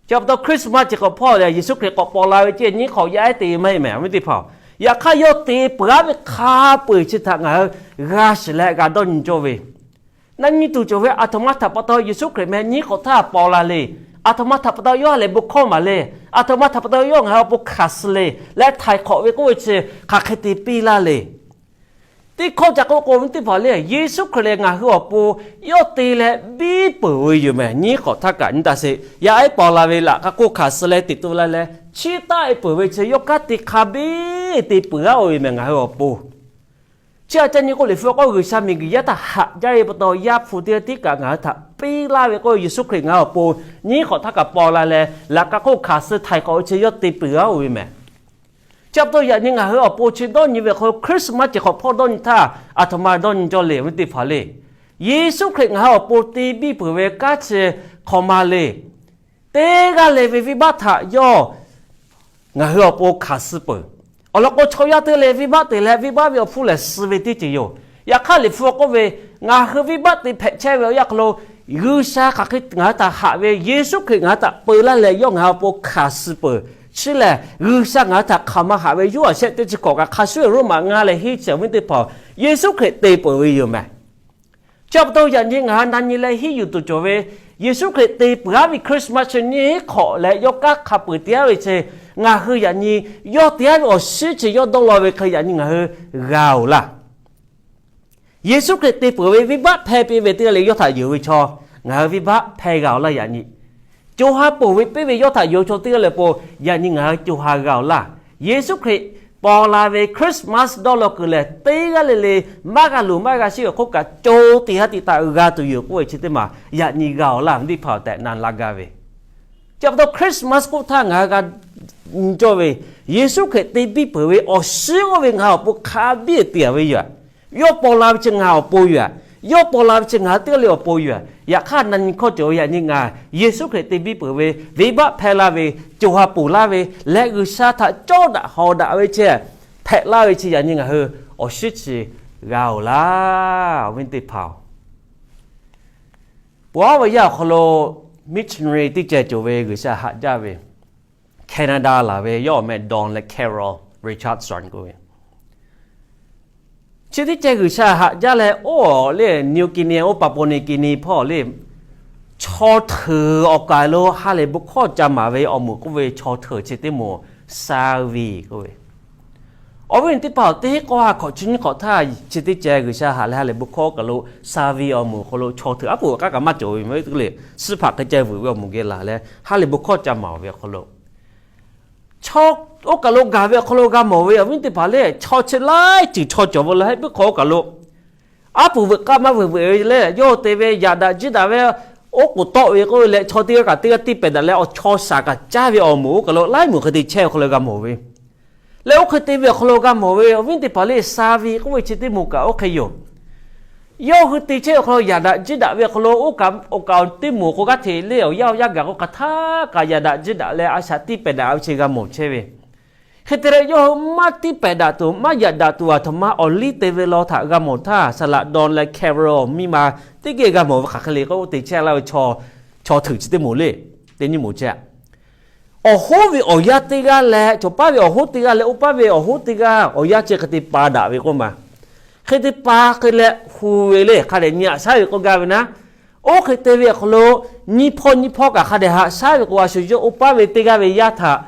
Chi pa taw Christmas chi hk'awꞈ hpawˇ lehˬ Yeˍsuˆ Hkriꞈ k'awꞈ paw la ve ceh nyiˉ hk'awꞈ yaˇ ehˉ te maˇ heˆ mehˍ ve teˇ hpaˍ. Yaꞈ hk'aˇ yawˇ te peuˬ aˉ ve hk'a peu-eˬ chi htaꞈ ngaˬ hui g'a shiˍ leh g'a dawˇ nyi cawˇ ve, na nyi tuˬ cawˬ ve aˬ htoꞈ ma htaꞈ pa taw Yeˍsuˆ Hkriꞈ meh nyiˉ hk'awꞈ htaˇ paw la le. Aˬ htoꞈ ma htaꞈ pa taw yawˇ ha lehˬ bon hkawˇ maˍ le. Aˬ htoꞈ ma htaꞈ pa taw yawˇ ngaˬ hui awˬ pon hkanˍ suh le leh htaiˍ hk'awꞈ ve k'oˆ ve chi hk'aˬ hk'e te piˇ laˇ le. Teˇ hkawˇ ca k'oˆ k'o ve teˇ hpaˍ le, Yeˍsuˆ Hkriꞈ lehˬ ngaˬ hui awˬ pon yawˇ te leh biˇ peuˬ ve yoˬ mehˍ. Nyiˉ hk'awꞈ htaˇ kaꞈ nyi taˇ sheˍ. Yaˇ ehˉ paw la ve laꞈ k'a hk'oˆ hkanˍ suh leh teꞈ tu la leh, chiˇ taˆ e peuˬ ve chi yawˇ kanˉ te hk'a biˇ te peuˬ aˉ-oˬ ve mehˍ ngaˬ hui awˬ pon. Chi aꞈ ca nyi k'o, Liꞈ hpu k'oˆ G'uiˬsha miˬguiˬ yaˇ htaꞈ haꞈ jaˇ ve pa taw, Yaˇ hpu teˇ g'aˇ tiˉ kaꞈ ngaˬ hui htaꞈ piˇ laˇ ve k'oˆ ve, Yeˍsuˆ Hkriꞈ ngaˬ hui awˬ pon nyiˉ hk'awꞈ htaˇ kaꞈ paw la leh laꞈ k'a hk'oˆ hkanˍ suh htaiˍ hk'awꞈ ve chi yawˇ te peuˬ aˉ-oˬ ve mehˍ. Chi pa taw yaꞈ nyi ngaˬ hui awˬ pon chi dawˇ nyi ve hk'aw lo Christmas chi hk'awꞈ hpawˇ dawˇ nyi htaˇ aˬ htoꞈ ma dawˇ nyi cawˇ le ve teˇ hpaˍ le. Yeˍsuˆ Hkriꞈ ngaˬ hui awˬ pon te biˇ peuˬ ve kanˉ chi hk'awꞈ ma le. Teˇ g'aˇ le ve venˇbaˆ htaꞈ yawˇ ngaˬ hui awˬ pon hkanˍ suh peuˬ. Awˬ lawn k'o chaw yaˇ teˇ g'aˇ le venˇbaˆ te leh venˇbaˆ ve awˬ hpfuhˇ lehˬ suh ve teˇ ceuˬ yoˬ. Yaꞈ hk'aˇ Liꞈ hpu k'oˆ ve, ngaˬ hui venˇbaˆ te hpehꞈ chehˇ ve awˬ yanˇ hk'aw lo G'uiˬsha hk'aˬ hk'e ngaˬ hui htaꞈ haꞈ ve, Yeˍsuˆ Hkriꞈ ngaˬ hui htaꞈ peu laˇ leh yawˇ ngaˬ hui awˬ pon hkanˍ suh peuˬ. Chi lehˬ G'uiˬsha ngaˬ hui htaꞈ hk'aˬ ma haꞈ ve Yoˇhanˬ shehˆ teˇ chi hkawꞈ kaꞈ hk'a shuˍ ve Roˉmaꞈ ngaˇ leh hiˉ chi awˬ viˉ teˇ hpaˍ, Yeˍsuˆ Hkriꞈ te peuˬ ve yoˬ mehˍ. Chi pa taw yaꞈ nyi ngaˬ hui na nyi leh hiˉ yuˬ tuˬ cawˬ ve, Yeˍsuˆ Hkriꞈ te peuˬ aˉ ve Christmas chi nyiˉ hk'awꞈ leh yawˇ kanˉ hk'a peu-eˬ te aˉ ve chi, ngaˬ hui yaꞈ nyi yawˇ te aˉ ve awˬ shinˉ chi yawˇ dawˇ law ve hk'e yaꞈ nyi ngaˬ hui g'a-oˬ laˇ. Yeˍsuˆ Hkriꞈ te peuˬ ve venˇbaˆ hpehˇ piˇ ve teˇ g'aˇ le yawˇ htaꞈ yonˍ ve chaw, ngaˬ hui venˇbaˆ hpehˇ g'a-oˬ laˇ yaꞈ nyi. Co ha ponˬ ve piˇ ve yawˇ htaꞈ yonˍ ve chaw teˇ g'aˇ le po, yaꞈ nyi ngaˬ hui co ha g'a-oˬ laˇ. Yeˍsuˆ Hkriꞈ paw la ve Christmas dawˇ law kuiˬ lehˬ, teˇ g'aˇ le le maˇ g'a luˬ maˇ g'a sheˆ ve hk'oˆ kaꞈ co tiꞈ ha tiꞈ htaꞈ g'a tuˬ yoˬ k'oˆ ve chi teˇ maˬ yaꞈ nyi g'a-oˬ laˇ ve teˇ hpaˍ-oˬ tehꞈ na laˇ gaˇ ve. Chi pa taw Christmas k'oˆ htaˇ ngaˬ hui g'a nyi cawˇ ve, Yeˍsuˆ Hkriꞈ te biˇ peuˬ ve awˬ shinˉ oˇ ve ngaˬ hui awˬ pon hk'a biˇ te-a ve yoˬ. Yawˇ paw la ve chi ngaˬ awˬ pon yoˬ. Yawˇ paw la ve chi ngaˬ hui teˇ g'aˇ le awˬ pon yoˬ. Yaꞈ hk'aˇ na nyi hkawˇ cawˬ ve yaꞈ nyi ngaˬ Yeˍsuˆ Hkriꞈ te biˇ peuˬ ve, venˇbaˆ hpehˇ laˇ ve, co ha ponˬ laˇ ve leh G'uiˬsha htaꞈ cawˇ daꞈ hawˍ daꞈ ve chi hpehꞈ laˇ ve chi yaꞈ nyi ngaˬ hui awˬ shinˉ chi g'a-oˬ laˇ. Awˬ viˉ teˇ hpaˍ-oˬ, pawˬ aˉ ve yaˇ awˬ hk'aw lo missionary teˇ ceh cawˬ ve G'uiˬsha haꞈ jaˇ ve, Canada laˬ ve yawˇ awˬ meh Don leh Carol Richardson k'oˆ ve, chi teˇ ceh G'uiˬsha haꞈ jaˇ leh oˇ le New Guinea oˇ Papua New Guinea hpawˇ le chaw hteuꞈ awˬ kaˍ lo ha lehˬ bon hkawˇ ca maˍ ve awˬ moˍ k'oˆ ve chaw hteuꞈ chi teˇ moˍ Savi k'oˆ ve, awˬ viˉ teˇ hpaˍ-oˬ, teˇ k'awˇ ha hk'awꞈ chi nyiˇ hk'awꞈ htaˇ chi teˇ ceh G'uiˬsha haꞈ leh ha lehˬ bon hkawˇ kaˬ lo Savi awˬ moˍ hk'aw lo chaw hteuꞈ aˉ poꞈ k'aˉ kaꞈ maˇ cawˬ ve mehˍ le, suhˉ hpaꞈ hk'e ceh veuꞈ ve awˬ moˍ geh laˬ leh ha lehˬ bon hkawˇ ca maˍ-oˬ ve awˬ hk'aw lo, chaw oˇ kaˬ lo gaˬ ve awˬ hk'aw lo g'a mawˬ ve awˬ viˉ teˇ hpaˍ le, chaw chi laiˉ ceuˬ chaw cawˬ ve la heˆ puiˉ hk'aw oˇ kaˬ lo aˉ poꞈ veuꞈ k'aˇ maˇ veuꞈ veuꞈ ve le, yawˇ te ve yaꞈ daꞈ jiˇ daꞈ ve oˉ k'oˍ tawˆ ve k'oˆ ve leh chaw teˇ g'aˇ kaꞈ teˇ g'aˇ tiˇ pehˍ daꞈ leh awˬ chaw shaˍ kaꞈ caˇ ve awˬ moˍ oˇ kaˬ lo laiˉ moˍ hk'e te chehˇ ve hk'aw lo g'a mawˬ ve. Leh oˇ hk'e te ve awˬ hk'aw lo g'a mawˬ ve awˬ viˉ teˇ hpaˍ le, Savi k'oˆ ve chi teˇ moˍ kaꞈ oˇ hk'e yoˬ. Yawˇ hui te chehˇ awˬ hk'aw lo yaꞈ daꞈ jiˇ daꞈ ve awˬ hk'aw lo oˇ kaꞈ awˬ kaꞈ teˇ moˍ k'o g'aˇ hteꞈ le awˬ yanˇ awˬ yanˇ gaˬ k'o hk'aˬ htaˇ kaꞈ yaꞈ daꞈ jiˇ daꞈ leh a shaꞈ tiˇ pehˍ daꞈ ve chi g'a mawˬ chehˇ ve. Hk'e te leh yawˇ hui maˇ tiˇ pehˍ daꞈ tuˬ maˇ yaꞈ daꞈ tuˬ aˬ htoꞈ ma awˬ liˇ te ve law htaꞈ g'a mawˬ htaˇ, Saˍ laꞈ Don leh Carol miˇ ma teˇ geh g'a mawˬ ve hk'aˬ hk'e le k'o, oˇ te chehˇ laˇ ve chaw hteuꞈ chi teˇ moˍ le, teˇ nyiˇ moˍ chehˇ. Awˬ hoˉ ve awˬ yanˇ teˇ g'aˇ leh chaw paˉ ve awˬ hoˉ teˇ g'aˇ leh oˇ paˉ ve awˬ hoˉ teˇ g'aˇ awˬ yanˇ chi hk'e te pa daꞈ ve k'oˆ ma. Hk'e te pa hk'e leh hu ve le, hk'a dehꞈ nyi aꞈ shaˉ ve k'oˆ gaˇ ve naˉ. Oˇ hk'e te ve awˬ hk'aw lo nyiˇ hpawˇ nyiˇ hpawˇ kaꞈ hk'a dehꞈ haꞈ shaˉ ve k'o, a shu yawˇ oˇ paˉ ve teˇ g'aˇ ve yaˇ htaꞈ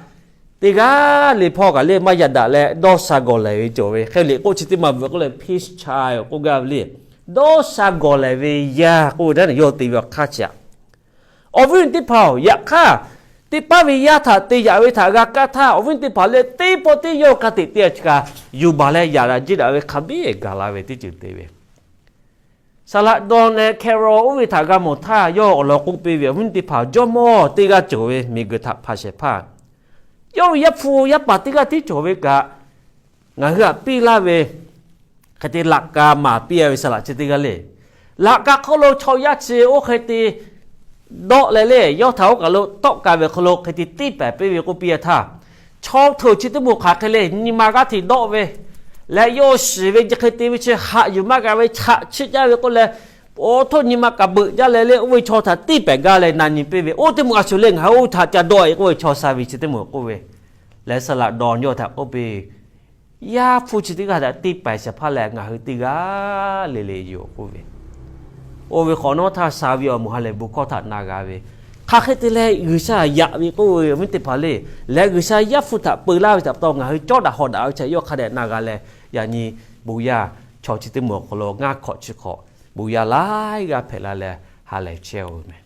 teˇ g'aˇ le hpawˇ kaꞈ le maˇ yaꞈ daꞈ leh dawˇ sha gawˬ lehˬ ve cawˬ ve. Hk'e le k'oˆ chi teˇ maˬ bvuhꞈ k'oˆ leh peace child k'oˆ gaˇ ve le, dawˇ sha gawˬ lehˬ ve yaˇ k'oˆ ve htaˇ yawˇ te ve awˬ hk'aˇ chi aꞈ. Awˬ viˉ teˇ hpaˍ-oˬ, yaꞈ hk'aˇ teˇ paˉ ve yaˇ htaꞈ te yaꞈ ve htaꞈ g'a kaˇ htaˇ, awˬ viˉ teˇ hpaˍ leh teˇ pawˆ teˇ yawˇ ka tiꞈ te a chi kaꞈ yuˬ baˬ leh yaꞈ daꞈ jiˇ daꞈ ve hk'a biˇ gaˬ la ve teˇ ceuˬ te ve. Saˍ laꞈ Don leh Carol oˇ ve htaꞈ g'a mawˬ htaˇ, yawˇ awˬ lawn k'oˆ piˇ ve, awˬ viˉ teˇ hpaˍ, jawˇmawˇ teˇ g'aˇ cawˬ ve miˬguiˬ htaꞈ hpanˍ shehˍ hpaˇ, yawˇ ve yaˇ hpu yaˇ paˍ teˇ g'aˇ tiˉ cawˬ ve kaꞈ, ngaˬ hui htaꞈ piˇ laˇ ve Hk'e te laꞈ ka maˍ piˇ a ve saˍ laꞈ chi teˇ g'aˇ le. Laꞈ ka hk'oˆ lo chaw yaˇ chi oˇ hk'e te dawˆ leh le, yawˇ htaꞈ oˇ kaˬ lo tawˆ ka ve hk'aw lo hk'e te tiˇ pehˍ piˇ ve k'oˆ piˇ a htaˇ, chaw htoꞈ chi teˇ moˍ hk'aˬ hk'e le, nyi ma g'aˇ hteꞈ dawˆ ve leh, yawˇ shiˍ ve chi hk'e te ve chi haꞈ yuˬ maˇ g'a ve, chaꞈ chiˆ jaˇ ve k'oˆ leh, oˇ htoˆ nyi ma kaꞈ beuꞈ jaˇ leh le, oˇ ve chaw htaꞈ tiˇ pehˍ gaˇ leh na nyi piˇ ve, oˇ teˇ moˍ a shu le ngaˬ hui oˇ htaꞈ ca dawˆ e k'oˆ ve chaw sha ve chi teˇ moˍ k'oˆ ve leh, saˍ laꞈ dawˬ yawˇ htaꞈ k'oˆ piˇ, Yaˇ hpu chi teˇ g'aˇ htaꞈ tiˇ pehˍ shehˍ hpaˇ lehˬ, ngaˬ hui teˇ g'aˇ le le yoˬ k'oˆ ve. Oˇ ve hk'awꞈ nawˉ htaˇ sha ve awˬ moˍ ha lehˬ bon hkawˇ htaꞈ na g'a ve, hk'aˬ hk'e te leh G'uiˬsha yaꞈ ve k'oˆ ve awˬ viˉ teˇ hpaˍ le, leh G'uiˬsha Yaˇ hpu htaꞈ peu laˇ ve htaꞈ pa taw ngaˬ hui cawˇ daꞈ hawꞈ daꞈ ve htaꞈ yawˇ hk'a dehꞈ na g'a leh, yaꞈ nyi bon yaˇ chaw chi teˇ moˍ awˬ hk'aw lo ngaˇ hk'awꞈ chi hk'awꞈ bon yaˇ laiˉ g'aˇ hpehꞈ la leh ha lehˬ chehˇ-oˬ meh.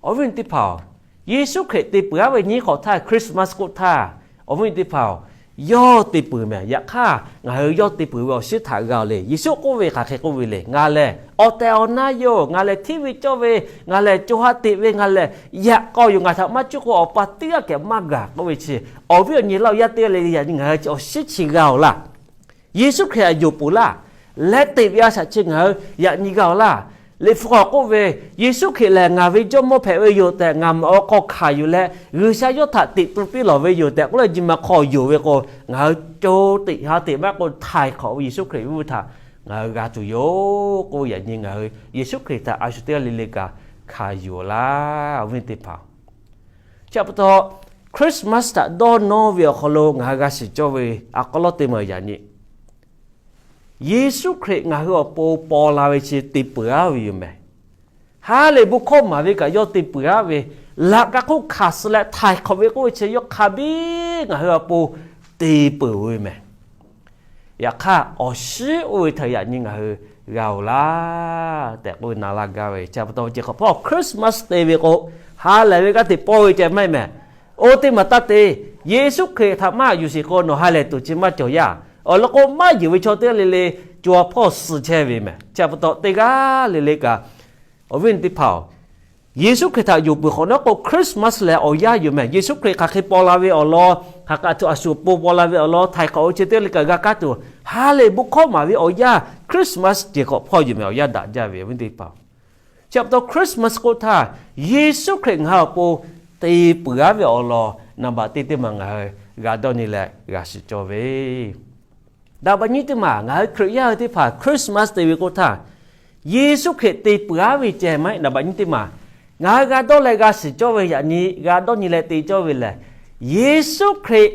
Awˬ viˉ teˇ hpaˍ-oˬ, Yeˍsuˆ Hkriꞈ te peuˬ aˉ ve nyiˇ hk'awꞈ htaˇ, Christmas k'oˆ htaˇ, awˬ viˉ teˇ hpaˍ-oˬ, yawˇ te peuˬ meh. Yaꞈ hk'aˇ, ngaˬ hui yawˇ te peuˬ ve awˬ shinˉ htaꞈ g'a-oˬ le. Yeˍsuˆ k'oˆ ve hk'aˬ hk'e k'oˆ ve le, Ngaˬ lehˬ awˬ tehˬ awˬ na yoˬ. Ngaˬ lehˬ hteˇ ve cawˇ ve. Ngaˬ lehˬ co ha teꞈ ve. Ngaˬ lehˬ yaꞈ k'aw yoˬ. Ngaˬ htaꞈ maˇ cuˇ k'o, Awˬ pa teˇ g'aˇ kaꞈ maˇ gaˬ k'oˆ ve chi, awˬ viˉ awˬ nyi laˇ-oˬ, yaˇ teˇ g'aˇ le le, yaꞈ nyi ngaˬ hui chi awˬ shinˉ chi g'a-oˬ laˇ. Yeˍsuˆ Hkriꞈ htaꞈ yonˍ peuˬ laˇ. Leh teꞈ ve a shaꞈ chi ngaˬ hui yaꞈ nyi g'a-oˬ laˇ. Liꞈ hpu hk'aw k'oˆ ve, Yeˍsuˆ Hkriꞈ lehˬ ngaˬ ve Jawˇmawˇ hpehꞈ ve yoˬ tehꞈ, ngaˬ maꞈ awˬ hk'aw hkanˍ yuˬ leh G'uiˬsha yawˇ htaꞈ teꞈ tu piˇ lawˬ ve yoˬ tehꞈ k'oˆ leh, nyi ma hk'aw yonˍ ve k'o, ngaˬ hui co teꞈ ha teꞈ maˇ k'oˆ, htaiˍ hk'awꞈ ve Yeˍsuˆ Hkriꞈ ve htaꞈ ngaˬ hui g'a tuˬ yoˬ k'oˆ ve, yaꞈ nyi ngaˬ hui Yeˍsuˆ Hkriꞈ htaꞈ a shu teˇ g'aˇ le le kaꞈ hkanˍ yuˬ-oˬ laˇ, awˬ viˉ teˇ hpaˍ. Chi pa taw, Christmas htaꞈ dawˇ nawˇ ve awˬ hk'aw lo ngaˬ hui g'a shiˍ cawˇ ve a k'aw lawˉ teˇ maˬ yaꞈ nyi, Yeˍsuˆ Hkriꞈ ngaˬ hui awˬ pon paw la ve chi te peuˬ aˉ ve yoˬ meh. Ha lehˬ bon hkawˇ maˍ ve kaꞈ yawˇ te peuˬ aˉ ve, laꞈ ka hk'oˆ hkanˍ suh leh htaiˍ hk'awꞈ ve k'oˆ ve chi yawˇ hk'a biˇ ngaˬ hui awˬ pon te peuˬ ve meh. Yaꞈ hk'aˇ, awˬ shinˉ oˇ ve htaꞈ yaꞈ nyi ngaˬ hui g'a-oˬ laˇ tehꞈ k'oˆ ve na laˇ gaˇ ve. Chi pa taw, ve ce hk'awꞈ hpawˇ Christmas te ve k'o, ha lehˬ ve g'aˇ hteꞈ paw ve ceh maˇ heˆ meh. Oˇ teˇ maˬ taˇ te. Yeˍsuˆ Hkriꞈ htaꞈ maˇ yuˬ sheˍ k'o, nawˬ ha lehˬ tuˬ chi maˇ cawˬ yaˇ. Awˬ lawn k'o, maˇ yonˍ ve chaw teˇ g'aˇ le le co ha hpawˇ suh chehˇ ve meh. Chi pa taw, teˇ g'aˇ le le kaꞈ, awˬ viˉ teˇ hpaˍ-oˬ, Yeˍsuˆ Hkriꞈ htaꞈ yonˍ peuˬ hk'awꞈ nawˉ k'o, Christmas lehˬ awˬ yanˇ yoˬ meh. Yeˍsuˆ Hkriꞈ hk'aˬ hk'e paw la ve awˬ lawn, hk'aˬ kaꞈ tuˬ a shu awˬ pon paw la ve awˬ lawn, htaiˍ hk'awꞈ ve chi teˇ g'aˇ le kaꞈ g'a kaˇ tuˬ, ha lehˬ bon hkawˇ maˍ ve awˬ yanˇ Christmas ce hk'awꞈ hpawˇ yoˬ meh. Awˬ yanˇ daꞈ jaˇ ve awˬ viˉ teˇ hpaˍ-oˬ, chi pa taw Christmas k'oˆ htaˇ, Yeˍsuˆ Hkriꞈ ngaˬ hui awˬ pon te peuˬ aˉ ve awˬ lawn naˍ baꞈ teˇ teˇ maˬ ngaˬ hui g'a dawˇ nyi leh g'a shiˍ cawˇ ve. Naˍ baꞈ nyiˇ teˇ maˬ, ngaˬ hui Hkriꞈ yaˇ hui teˇ hpaˍ Christmas te ve k'oˆ htaˇ, Yeˍsuˆ Hkriꞈ te peuˬ aˉ ve ceh maˇ heˆ. Naˍ baꞈ nyiˇ teˇ maˬ, ngaˬ hui g'a dawˇ leh g'a shiˍ cawˇ ve yaꞈ nyi g'a dawˇ nyi leh te cawˇ ve lehˬ, Yeˍsuˆ Hkriꞈ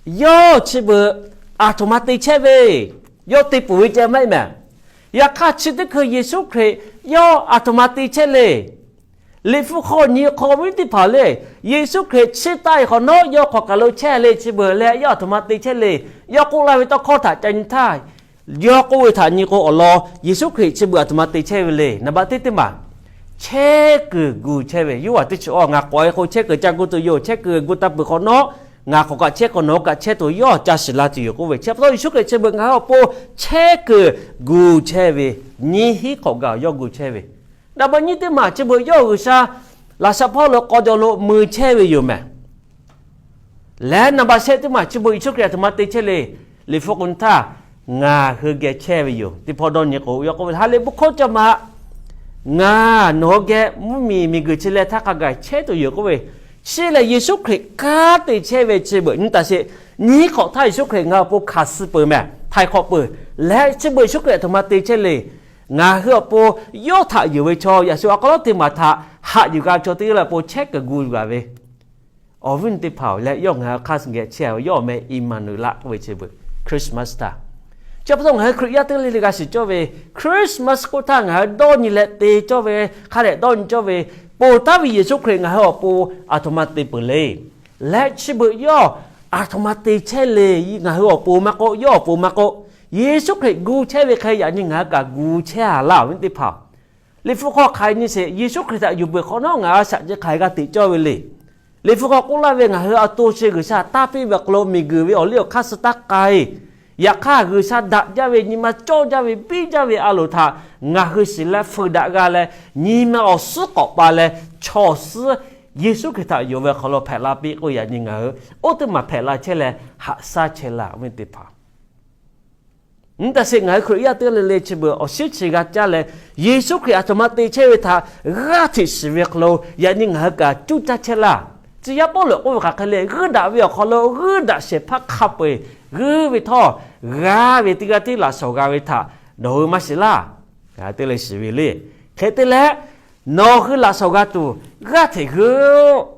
yawˇ chi beuꞈ aˬ htoꞈ ma te chehˇ ve, yawˇ te peuˬ ve ceh maˇ heˆ meh. Yaꞈ hk'aˇ, chi teˇ hkui Yeˍsuˆ Hkriꞈ yawˇ aˬ htoꞈ ma te chehˇ le. Liꞈ hpu hk'aw nyi hk'aw viˉ teˇ hpaˍ le, Yeˍsuˆ Hkriꞈ chiˇ taˆ e hk'awꞈ nawˉ yawˇ hk'awꞈ kaˬ lo chehˇ le chi beuꞈ leh yawˇ aˬ htoꞈ ma te chehˇ le. Yawˇ k'oˆ laˇ ve tawˇ hkawˇ htaꞈ ca nyi htaˇ, yawˇ k'oˆ ve htaꞈ nyi k'o awˬ lawn Yeˍsuˆ Hkriꞈ chi beuꞈ aˬ htoꞈ ma te chehˇ ve le. Naˍ baꞈ teˇ teˇ maˬ, chehˇ kuiˬ gu chehˇ ve. Yoˇhanˬ teˇ chi awˬ ngaˬ k'awꞈ e k'o chehˇ kuiˬ ca gu tuˬ yoˬ. Chehˇ kuiˬ gu taˇ peuˬ hk'awꞈ nawˉ, ngaˬ k'awꞈ kaꞈ chehˇ k'awꞈ nawˬ kaꞈ chehˇ tuˬ yawˇ ca shiˍ la tuˬ yoˬ k'oˆ ve. Chi pa taw Yeˍsuˆ Hkriꞈ chi beuꞈ ngaˬ hui awˬ pon chehˇ kuiˬ gu chehˇ ve, nyiˇ hinˉ hk'awꞈ gaˬ yawˇ gu chehˇ ve. Naˍ baꞈ nyiˇ teˇ maˬ chi beuꞈ yawˇ G'uiˬsha laꞈ sha hpawˇ lo k'aw jaw lo mui chehˇ ve yoˬ meh. Leh naˍ baꞈ shehˆ teˇ maˬ chi beuꞈ Yeˍsuˆ Hkriꞈ aˬ htoꞈ ma te chehˇ le. Liꞈ hpu k'o nyi htaˇ, ngaˬ hui geh chehˇ ve yoˬ. Teˇ hpawˇ dawˇ nyi k'o, yawˇ k'oˆ ve, Ha lehˬ bon hkawˇ ca maꞈ. Ngaˬ nawˬ hui geh mvuhˇmiˬ miˬguiˬ chi leh htaˇ hk'a gaˬ chehˇ tuˬ yoˬ k'oˆ ve. Chi lehˬ Yeˍsuˆ Hkriꞈ kanˉ te chehˇ ve chi beuꞈ nyi taˍ sheˍ. Nyiˇ hk'awꞈ htaˇ Yeˍsuˆ Hkriꞈ ngaˬ hui awˬ pon hkanˍ suh peuˬ meh, htaiˍ hk'awꞈ peuˬ. Leh chi beuꞈ Yeˍsuˆ Hkriꞈ aˬ htoꞈ ma te chehˇ le. Ngaˬ hui awˬ pon yawˇ htaꞈ yonˍ ve chaw yaꞈ shu a k'aw lawˉ teˇ maˬ htaꞈ haꞈ yuˬ g'a ve chaw teˇ g'aˇ le awˬ pon chehˇ kuiˬ gu gaˬ ve. Awˬ viˉ teˇ hpaˍ-oˬ, leh yawˇ ngaˬ hui hk'aˇ suh geh chehˇ ve yawˇ awˬ meh Eˍmaˍnuˍlaˆ k'oˆ ve chi beuꞈ Christmas htaˇ. Chi pa taw ngaˬ hui Hkriꞈ yaˇ teˇ g'aˇ le le g'a shiˍ cawˇ ve Christmas k'oˆ htaˇ ngaˬ hui dawˇ nyi leh te cawˇ ve, hk'a dehꞈ dawˇ nyi cawˇ ve, ponˬ taˉ ve Yeˍsuˆ Hkriꞈ ngaˬ hui awˬ pon aˬ htoꞈ ma te peuˬ le. Leh chi beuꞈ yawˇ aˬ htoꞈ ma te chehˇ le. Ngaˬ hui awˬ pon maˇ k'oˆ, yawˇ awˬ pon maˇ k'oˆ, Yeˍsuˆ Hkriꞈ gu chehˇ ve hk'e yaꞈ nyi ngaˬ hui kaꞈ gu chehˇ a laˇ, awˬ viˉ teˇ hpaˍ-oˬ. Liꞈ hpu hk'aw hk'aˬ hk'e nyi sheˍ, Yeˍsuˆ Hkriꞈ htaꞈ yonˍ peuˬ hk'awꞈ nawˉ ngaˬ a shaꞈ chi hk'aˬ hk'e g'a teꞈ cawˇ ve le. Liꞈ hpu hk'aw k'oˆ laˇ ve, Ngaˬ hui a to chi G'uiˬsha taˇ piˇ ve awˬ hk'aw lo miˬguiˬ ve awˬ liˇ awˬ hk'aˇ suh taˇ k'ai. Yaꞈ hk'aˇ, G'uiˬsha daꞈ jaˇ ve, nyi ma cawˇ jaˇ ve, biˇ jaˇ ve a loˍ htaꞈ ngaˬ hui shiˍ leh feu daꞈ g'a leh, nyi ma awˬ suhˉ k'awꞈ pa leh, chaw awˬ suhˉ Yeˍsuˆ Hkriꞈ htaꞈ yonˍ ve awˬ hk'aw lo hpehꞈ la piˇ k'oˆ yaꞈ nyi ngaˬ hui oˇ teˇ maˬ hpehꞈ la chehˇ leh haꞈ shaˉ chehˇ laˇ, awˬ viˉ teˇ hpaˍ. Nyi taˇ sheˍ, ngaˬ hui Hkriꞈ yaˇ teˇ g'aˇ le le chi beuꞈ awˬ shinˉ chi g'a caˇ leh, Yeˍsuˆ Hkriꞈ aˬ htoꞈ ma te chehˇ ve htaꞈ g'aˇ hteꞈ shiˍ ve hk'aw lo yaꞈ nyi ngaˬ hui kaꞈ cuˇ caˇ chehˇ laˇ. Tcuh yaˇ Pawˇluꞈ k'oˆ ve hk'aˬ hk'e le, g'uiˇ daꞈ ve awˬ hk'aw lo g'uiˇ daꞈ shehˍ hpaˇ hk'a peu-eˬ g'uiˇ ve htawˇ, g'a ve teˇ g'aˇ tiˉ laꞈ shawˍ g'a ve htaꞈ nawˬ hui maˇ shiˍ laˇ. Ngaˬ hui teˇ g'aˇ le shiˍ ve le. Hk'e te leh, nawˬ hui laꞈ shawˍ g'a tuˬ g'aˇ hteꞈ g'uiˇ-oˆ.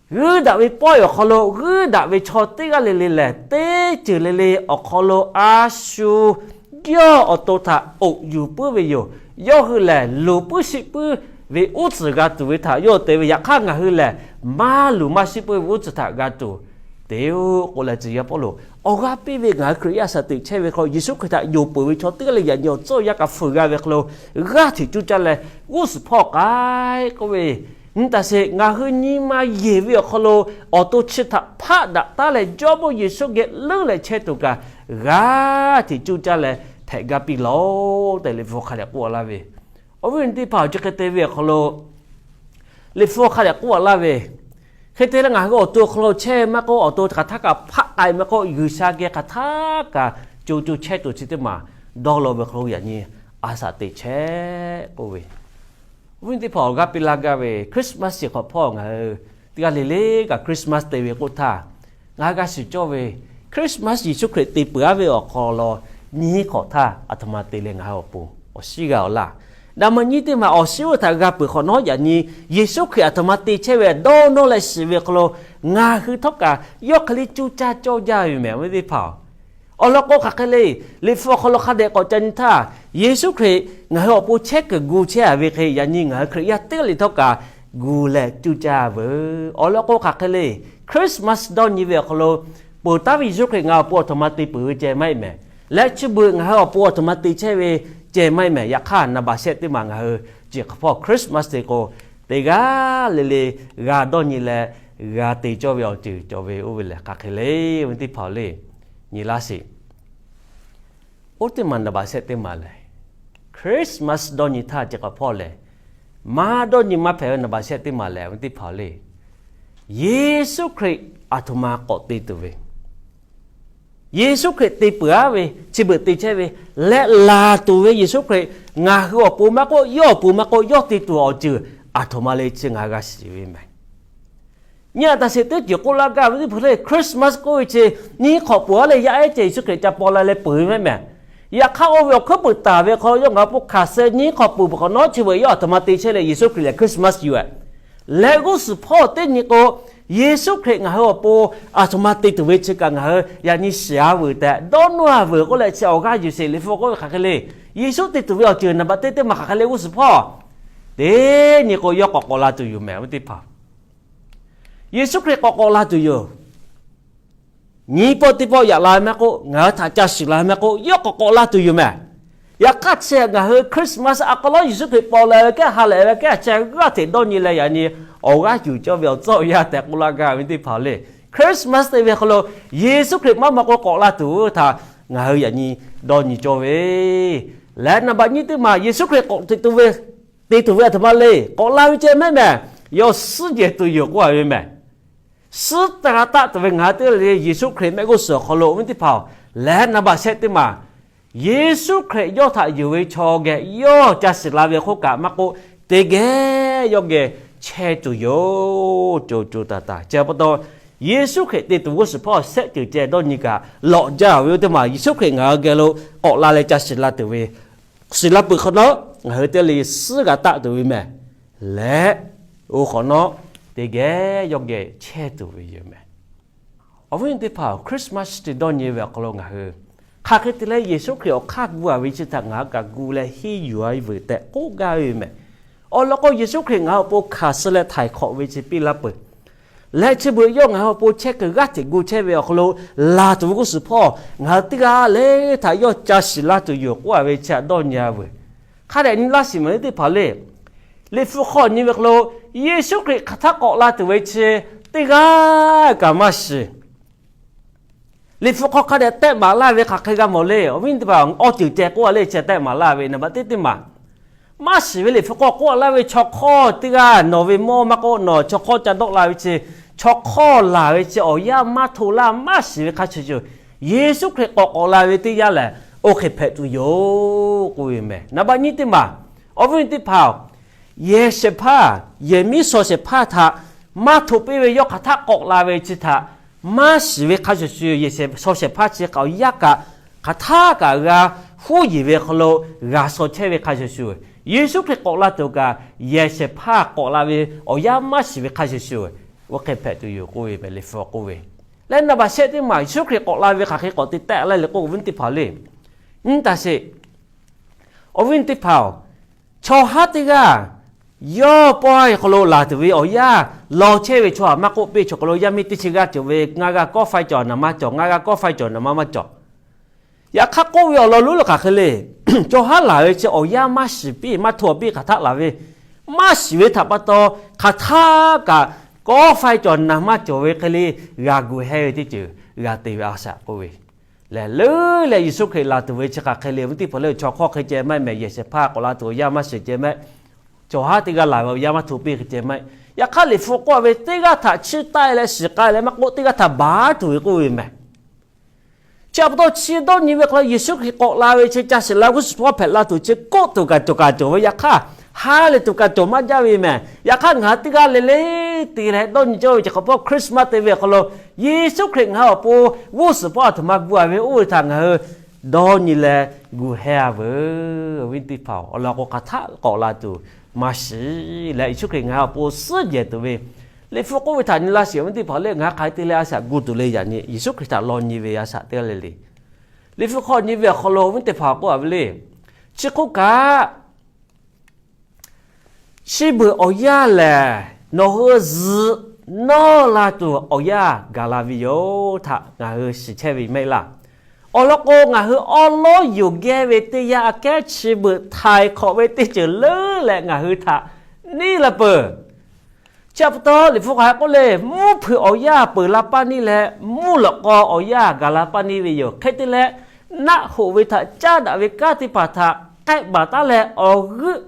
G'uiˇ daꞈ ve pawehˇ awˬ hk'aw lo g'uiˇ daꞈ ve chaw teˇ g'aˇ le le lehˬ, teˇ ceuˬ le le awˬ hk'aw lo a shu yawˇ awˬ to htaꞈ oꞈ yuˬ puiˉ ve yoˬ. Yawˇ hui lehˬ, luˬ puiˉ shiˆ puiˉ ve uˉ tcuhˍ g'a tuˬ ve htaꞈ yawˇ te ve. Yaꞈ hk'aˇ, ngaˬ hui lehˬ maˇ luˬ maˇ shiˆ puiˉ ve uˉ tcuhˍ htaꞈ g'a tuˬ te-oˆ k'oˆ leh, tcuh yaˇ Pawˇluꞈ awˬ g'aˇ piˇ ve ngaˬ hui Hkriꞈ yaˇ shaˍ teꞈ chehˇ ve hk'aw lo, Yeˍsuˆ Hkriꞈ htaꞈ yonˍ peuˬ ve chaw teˇ g'aˇ le yaꞈ nyi awˬ tcuhˇ awˬ yanˇ kaꞈ fuiˍ g'a ve hk'aw lo, g'aˇ hteꞈ cuˇ caˇ leh g'uˇ suhˍ hpawˇ k'ai k'oˆ ve, nyi taˇ sheˍ, ngaˬ hui nyi ma yeˬ ve awˬ hk'aw lo awˬ to chi htaꞈ hpaˆ daꞈ taˉ leh, Jawˇmawˇ Yeˍsuˆ geh leuˉ leh chehˇ tuˬ kaꞈ g'aˇ hteꞈ cuˇ caˇ leh hpehꞈ gaˇ piˇ laˬ-oꞈ tehꞈ, Liꞈ hpu hk'a dehꞈ k'oˆ laˇ ve. Awˬ viˉ awˬ nyi teˇ hpaˍ-oˬ, chi hk'e te ve awˬ hk'aw lo Liꞈ hpu hk'a dehꞈ k'oˆ laˇ ve, hk'e te leh ngaˬ hui awˬ to awˬ hk'aw lo chehˇ maˇ k'oˆ, awˬ to hk'aˬ htaˇ kaꞈ hpaˆ k'ai maˇ k'oˆ, G'uiˬsha geh hk'aˬ htaˇ kaꞈ co co chehˇ tuˬ chi teˇ maˬ dawˇ law ve hk'aw lo yaꞈ nyi a shaꞈ teꞈ chehˇ k'oˆ ve. Awˬ viˉ teˇ hpaˍ, awˬ g'aˇ piˇ laˇ gaˇ ve Christmas chi hk'awꞈ hpawˇ ngaˬ hui teˇ g'aˇ le le kaꞈ Christmas te ve k'oˆ htaˇ, ngaˬ hui g'a shiˍ cawˇ ve Christmas Yeˍsuˆ Hkriꞈ te peuˬ-aˉ ve awˬ hk'aw lo nyiˇ hk'awꞈ htaˇ aˬ htoꞈ ma te leh ngaˬ hui awˬ pon awˬ shinˉ g'a-oˬ laˇ. Naˍ ma nyiˇ teˇ maˬ awˬ shinˉ oˇ htaꞈ g'a peuˬ hk'awꞈ nawˉ, yaꞈ nyi Yeˍsuˆ Hkriꞈ aˬ htoꞈ ma te chehˇ ve dawˇ nawˇ leh shiˍ ve hk'aw lo ngaˬ hui htawˇ kaꞈ yawˇ hk'e le cuˇ caˇ cawˇ jaˇ ve mehˍ, awˬ viˉ teˇ hpaˍ-oˬ. Awˬ lawn k'o, hk'aˬ hk'e le, Liꞈ hpu awˬ hk'aw lo hk'a dehꞈ k'awꞈ ca nyi htaˇ, Yeˍsuˆ Hkriꞈ ngaˬ hui awˬ pon chehˇ kuiˬ gu chehˇ-a ve hk'e, yaꞈ nyi ngaˬ hui Hkriꞈ yaˇ teˇ g'aˇ le htawˇ kaꞈ gu leh cuˇ caˇ veuˬ. Awˬ lawn k'o, hk'aˬ hk'e le, Christmas dawˇ nyi ve awˬ hk'aw lo peuˬ taˉ ve Yeˍsuˆ Hkriꞈ ngaˬ hui awˬ pon aˬ htoꞈ ma te peuˬ ve ceh maˇ heˆ mehˍ. Leh chi beuꞈ ngaˬ hui awˬ pon aˬ htoꞈ ma te chehˇ ve ceh maˇ heˆ mehˍ. Yaꞈ hk'aˇ, naˍ baˬ shehˆ teˇ maˬ ngaˬ hui chi hk'awꞈ hpawˇ Christmas te k'o, teˇ g'aˇ le le g'a dawˇ nyi leh g'a te cawˇ ve awˬ ceuˬ cawˬ ve oˇ ve lehˬ, hk'aˬ hk'e le, awˬ viˉ teˇ hpaˍ-oˬ le, nyi laˇ sheˍ. Oˇ teˇ maˬ naˍ baˬ shehˆ teˇ maˬ lehˬ, Christmas dawˇ nyi htaˇ chi hk'awꞈ hpawˇ lehˬ, maˇ dawˇ nyi maˇ hpehꞈ ve naˍ baˬ shehˆ teˇ maˬ lehˬ, awˬ viˉ teˇ hpaˍ-oˬ le, Yeˍsuˆ Hkriꞈ aˬ htoꞈ ma k'awꞈ te tuˬ ve, Yeˍsuˆ Hkriꞈ te peuˬ-aˉ ve, chi beuꞈ te chehˇ ve, leh laˬ tuˬ ve Yeˍsuˆ Hkriꞈ ngaˬ hui awˬ pon maˇ k'oˆ, yawˇ awˬ pon maˇ k'oˆ, yawˇ te tuˬ awˬ ceuˬ aˬ htoꞈ ma le chi ngaˬ hui g'a shiˍ ve mehˍ. Nyi a taꞈ sheˍ, teˇ ceuˬ k'oˆ laˇ gaˇ ve teˇ hpaˍ le, Christmas k'oˆ ve chi nyiˇ hk'awꞈ peuˬ-aˉ leh yaˇ ehˉ ceh Yeˍsuˆ Hkriꞈ ca paw la leh peuˬ ve mehˍ mehˍ. Yaꞈ hk'aˇ, oˇ ve awˬ hkuiˉ puiˍ taˍ ve hk'aw lo yawˇ ngaˬ hui pon hkanˍ suh nyiˇ hk'awꞈ peuˬ peuˬ hk'awꞈ nawˉ, chi beuꞈ yawˇ aˬ htoꞈ ma te chehˇ leh Yeˍsuˆ Hkriꞈ lehˬ Christmas yuˬ-eh. Leh g'uˇ suhˍ hpawˇ teˇ nyi k'o, Yeˍsuˆ Hkriꞈ ngaˬ hui awˬ pon aˬ htoꞈ ma te tuˬ ve chi kaꞈ ngaˬ hui yaꞈ nyi shiˍ-a veuˬ tehꞈ, dawˇ nawˇ-a veuˬ k'oˆ leh chi awˬ g'aˇ yuˬ sheˍ. Liꞈ hpu k'oˆ ve hk'aˬ hk'e le, Yeˍsuˆ te tuˬ ve awˬ ceuˬ naˍ baˬ teˇ teˇ maˬ hk'aˬ hk'e le, g'uˇ suhˍ hpawˇ teˇ nyi k'o yawˇ k'awꞈ k'awꞈ la tuˬ yoˬ mehˍ, awˬ viˉ teˇ hpaˍ. Yeˍsuˆ Hkriꞈ k'awꞈ k'awꞈ la tuˬ yoˬ. Nyiˇ pawˆ teˇ pawˆ yaꞈ la ve maˇ k'oˆ, ngaˬ hui htaꞈ ca shiˍ la ve maˇ k'oˆ, yawˇ k'awꞈ k'awꞈ la tuˬ yoˬ mehˍ. Yaꞈ hk'aˇ, chi ngaˬ hui Christmas aˬ hk'aw lo Yeˍsuˆ Hkriꞈ paw la ve kehˉ, ha lehꞈ ve kehˉ, a chehˇ g'aˇ hteꞈ dawˇ nyi leh yaꞈ nyi awˬ g'aˇ yuˬ cawˇ ve awˬ tcuhˉ awˬ yanˇ tehꞈ k'oˆ laˇ gaˇ ve teˇ hpaˍ le. Christmas te ve hk'aw lo Yeˍsuˆ Hkriꞈ maˇ maw k'o k'awꞈ la tuˬ htaꞈ ngaˬ hui yaꞈ nyi dawˇ nyi cawˇ ve. Leh naˍ baˬ nyiˇ teˇ maˬ Yeˍsuˆ Hkriꞈ k'awꞈ te tuˬ ve, te tuˬ ve aˬ htoꞈ ma le, k'awꞈ la ve ceh mehˍ mehˍ, yawˇ suhˉ jehˬ tuˬ yoˬ k'oˆ-a ve mehˍ. Suhˉ taˍ g'a taˆ tuˬ ve ngaˬ hui teˇ g'aˇ le le Yeˍsuˆ Hkriꞈ mehˆ g'uˇ suhˍ awˬ hk'aw lo, awˬ viˉ teˇ hpaˍ-oˬ, leh naˍ baˬ shehˆ teˇ maˬ Yeˍsuˆ Hkriꞈ yawˇ htaꞈ yuˬ ve chaw geh yawˇ ca shiˍ la ve hk'oˆ kaꞈ maˇ k'oˆ, teˇ geh yawˇ geh chehˇ tuˬ yoˬ. Co co taˍ taˍ ceh pa taw, Yeˍsuˆ Hkriꞈ te tuˬ g'uˇ suhˍ hpawˇ shehˆ ceuˬ ceh dawˇ nyi kaꞈ lawꞈ jaˇ ve, oˇ teˇ maˬ Yeˍsuˆ Hkriꞈ ngaˬ hui geh lo k'awꞈ la leh ca shiˍ la tuˬ ve, shiˍ la peuˬ hk'awꞈ nawˉ ngaˬ hui teˇ g'aˇ le suhˉ g'a taˆ tuˬ ve mehˍ. Leh oˇ hk'awꞈ nawˉ teˇ geh yawˇ geh chehˇ tuˬ ve yoˬ mehˍ. Awˬ viˉ teˇ hpaˍ-oˬ, Christmas te dawˇ nyi ve awˬ hk'aw lo ngaˬ hui hk'aˬ hk'e te leh Yeˍsuˆ Hkriꞈ awˬ hk'aˇ gu-a ve chi htaꞈ ngaˬ hui kaꞈ gu leh henˇ yuˬ-a veuˬ tehꞈ k'oˆ gaˇ ve mehˍ. Awˬ lawn k'o, Yeˍsuˆ Hkriꞈ ngaˬ hui awˬ pon hkanˍ suh leh htaiˍ hk'awꞈ ve chi piˇ laˇ peuˬ. Leh chi beuꞈ yawˇ ngaˬ hui awˬ pon chehˇ kuiˬ g'aˇ hteꞈ gu chehˇ ve awˬ hk'aw lo laˬ tuˬ ve g'uˇ suhˍ hpawˇ ngaˬ hui teˇ g'aˇ le htaꞈ yawˇ ca shiˍ la tuˬ yoˬ k'oˆ-a ve chi htaꞈ dawˇ nyi-a veuˬ. Hk'a dehꞈ nyi laˇ shiˍ mehˍ, teˇ hpaˍ le. Liꞈ hpu hk'aw nyi ve hk'aw lo, Yeˍsuˆ Hkriꞈ hk'aˬ htaˇ k'awꞈ la tuˬ ve chi teˇ g'aˇ kaꞈ maˇ shiˍ. Liꞈ hpu hk'aw hk'a dehꞈ tehˆ maˍ laˇ ve hk'aˬ hk'e g'a mawˬ le. Awˬ viˉ teˇ hpaˍ, awˬ ceuˬ ceh k'oˆ-a le, chi tehˆ maˍ laˇ ve naˍ baꞈ teˇ teˇ maˬ maˇ shiˍ ve. Liꞈ hpu hk'aw k'oˆ laˇ ve chaw hk'awˇ teˇ g'aˇ nawˬ ve mawˇ maˇ k'oˆ, nawˬ chaw hk'awˇ ca dawˆ la ve chi, chaw hk'awˇ laˬ ve chi awˬ yanˇ maˇ hto laˇ, maˇ shiˍ ve hk'a shuˍ shuˍ, Yeˍsuˆ Hkriꞈ k'awꞈ k'awꞈ la ve teˇ yanˇ lehˬ, Oˇ hk'e hpehꞈ tuˬ yoˬ k'oˆ ve mehˬ. Naˍ baˆ nyiˇ teˇ maˬ, awˬ viˉ teˇ hpaˍ-oˬ, yehˬ shehˍ hpaˇ, yehˬ miˉ shaw shehˍ hpaˇ htaꞈ maˇ htoꞈ piˇ ve yawˇ hk'aˬ htaˆ k'awꞈ la ve chi htaꞈ maˇ shiˍ ve hk'a shuˍ shuˍ, yehˬ shaw shehˍ hpaˇ chi kaꞈ awˬ yanˇ kaꞈ hk'aˬ htaˆ kaꞈ g'a huˉ yeˬ ve hk'aw lo g'a shaw chehˇ ve hk'a shuˍ shuˍ, Yeˍsuˆ Hkriꞈ k'awꞈ la tuˬ kaꞈ yehˬ shehˍ hpaˇ k'awꞈ la ve awˬ yanˇ maˇ shiˍ ve hk'a shuˍ shuˍ, oˇ hk'e hpehꞈ tuˬ yoˬ k'oˆ ve mehˬ. Liꞈ hpu k'oˆ ve leh, naˍ baˆ shehˆ teˇ maˬ Yeˍsuˆ Hkriꞈ k'awꞈ la ve hk'aˬ hk'e k'awꞈ te tehˆ laˇ le k'oˆ, awˬ viˉ teˇ hpaˍ le. Nyi taˍ sheˍ. Awˬ viˉ teˇ hpaˍ-oˬ, chaw haˉ teˇ g'aˇ yawˇ pawehˇ hk'aw lo laˬ tuˬ ve awˬ yanˇ law chehˇ ve chaw htaꞈ maˇ k'oˆ piˇ, chaw hk'aw lo yaˇ miˇ teˇ chi g'aˇ cawˬ ve, ngaˇ g'aˇ kawˆ faiˇ cawˬ naˍ maˇ cawˬ, ngaˇ g'aˇ kawˆ faiˇ cawˬ naˍ maˇ maˇ cawˬ. Yaꞈ hk'aˇ k'oˆ ve awˬ lawn lonˉ lo hk'aˬ hk'e le, chaw haˉ laˬ ve chi awˬ yanˇ maˇ shiˍ piˇ, maˇ htoꞈ piˇ, hk'aˬ htaˆ laˬ ve maˇ shiˍ ve htaꞈ pa taw, hk'aˬ htaˆ kaꞈ kawˆ faiˇ cawˬ naˍ maˇ cawˬ ve hk'e le g'a gu heh ve teˇ ceuˬ g'a te ve a shaꞈ k'oˆ ve lehˬ, leuˉ leh Yeˍsuˆ Hkriꞈ laˬ tuˬ ve chi hk'aˬ hk'e le, awˬ viˉ teˇ hpaˍ le, chaw hk'awˇ hk'e ceh maˇ heˆ mehˬ, yehˬ shehˍ hpaˇ k'awꞈ la tuˬ awˬ yanˇ maˇ shiˍ ceh maˇ heˆ, chaw haˉ teˇ g'aˇ laˬ ve awˬ yanˇ maˇ htoꞈ piˇ hk'e ceh maˇ heˆ. Yaꞈ hk'aˇ Liꞈ hpu k'oˆ ve teˇ g'aˇ htaꞈ chiˇ taˆ leh shiˍ k'ai leh maˇ k'oˆ, teˇ g'aˇ htaꞈ baˬ tuˬ ve k'oˆ ve mehˬ. Chi pa taw chi dawˇ nyi ve hk'aw lo Yeˍsuˆ Hkriꞈ k'awꞈ la ve chi ca shiˍ la g'uˇ suhˍ hpawˇ hpehꞈ la tuˬ chi k'oˆ tuˬ kaꞈ cawˬ kaꞈ cawˬ ve, yaꞈ hk'aˇ ha lehˬ tuˬ kaꞈ cawˬ maˇ jaˇ ve mehˬ. Yaꞈ hk'aˇ ngaˬ hui teˇ g'aˇ le le te leh dawˇ nyi cawˇ ve chi hk'awꞈ hpawˇ Christmas te ve awˬ hk'aw lo Yeˍsuˆ Hkriꞈ ngaˬ hui awˬ pon g'uˇ suhˍ hpawˇ a htoꞈ ma gu a ve oˇ ve htaꞈ ngaˬ hui dawˇ nyi leh gu heh a veuˬ. Awˬ viˉ teˇ hpaˍ-oˬ, awˬ lawn k'o hk'aˬ htaˆ k'awꞈ la tuˬ maˇ shiˍ leh Yeˍsuˆ Hkriꞈ ngaˬ hui awˬ pon suhˉ jehˬ tuˬ ve Liꞈ hpu k'oˆ ve htaꞈ nyi laˇ sheˍ. Awˬ viˉ teˇ hpaˍ le, ngaˬ hui hk'aˬ hk'e te leh a shaꞈ gu tuˬ le yaꞈ nyi, Yeˍsuˆ Hkriꞈ htaꞈ law nyi ve a shaꞈ teˇ g'aˇ le le. Liꞈ hpu hk'aw nyi ve awˬ hk'aw lo awˬ viˉ teˇ hpaˍ k'oˆ a ve le, chi hk'oˆ kaꞈ chi beuꞈ awˬ yanˇ lehˬ, nawˬ hui zuhꞈ nawˇ la tuˬ awˬ yanˇ gaˬ la ve yoˬ htaꞈ ngaˬ hui shiˍ chehˇ ve maˇ heˆ laˇ. Awˬ lawn k'o, ngaˬ hui awˉ lawˉ yoˬ geh ve teˇ yanˇ aꞈ kehˉ chi beuꞈ htaiˍ hk'awꞈ ve teˇ ceuˬ leuˉ leh ngaˬ hui htaꞈ neˇ la peuˬ. Chi pa taw Liꞈ hpu hk'aˬ hk'e k'oˆ le, mvuhˇ hpeuꞈ awˬ yanˇ peuˬ la paˇ neˇ leh, mvuhˇ lawꞈ k'aw awˬ yanˇ gaˬ la paˇ neˇ ve yoˬ. Hk'e te leh, naˆ hoꞈ ve htaꞈ caˇ daꞈ ve kanˉ teˇ hpaˍ htaꞈ k'ehˆ baˬ taˉ leh, awˬ g'euˆ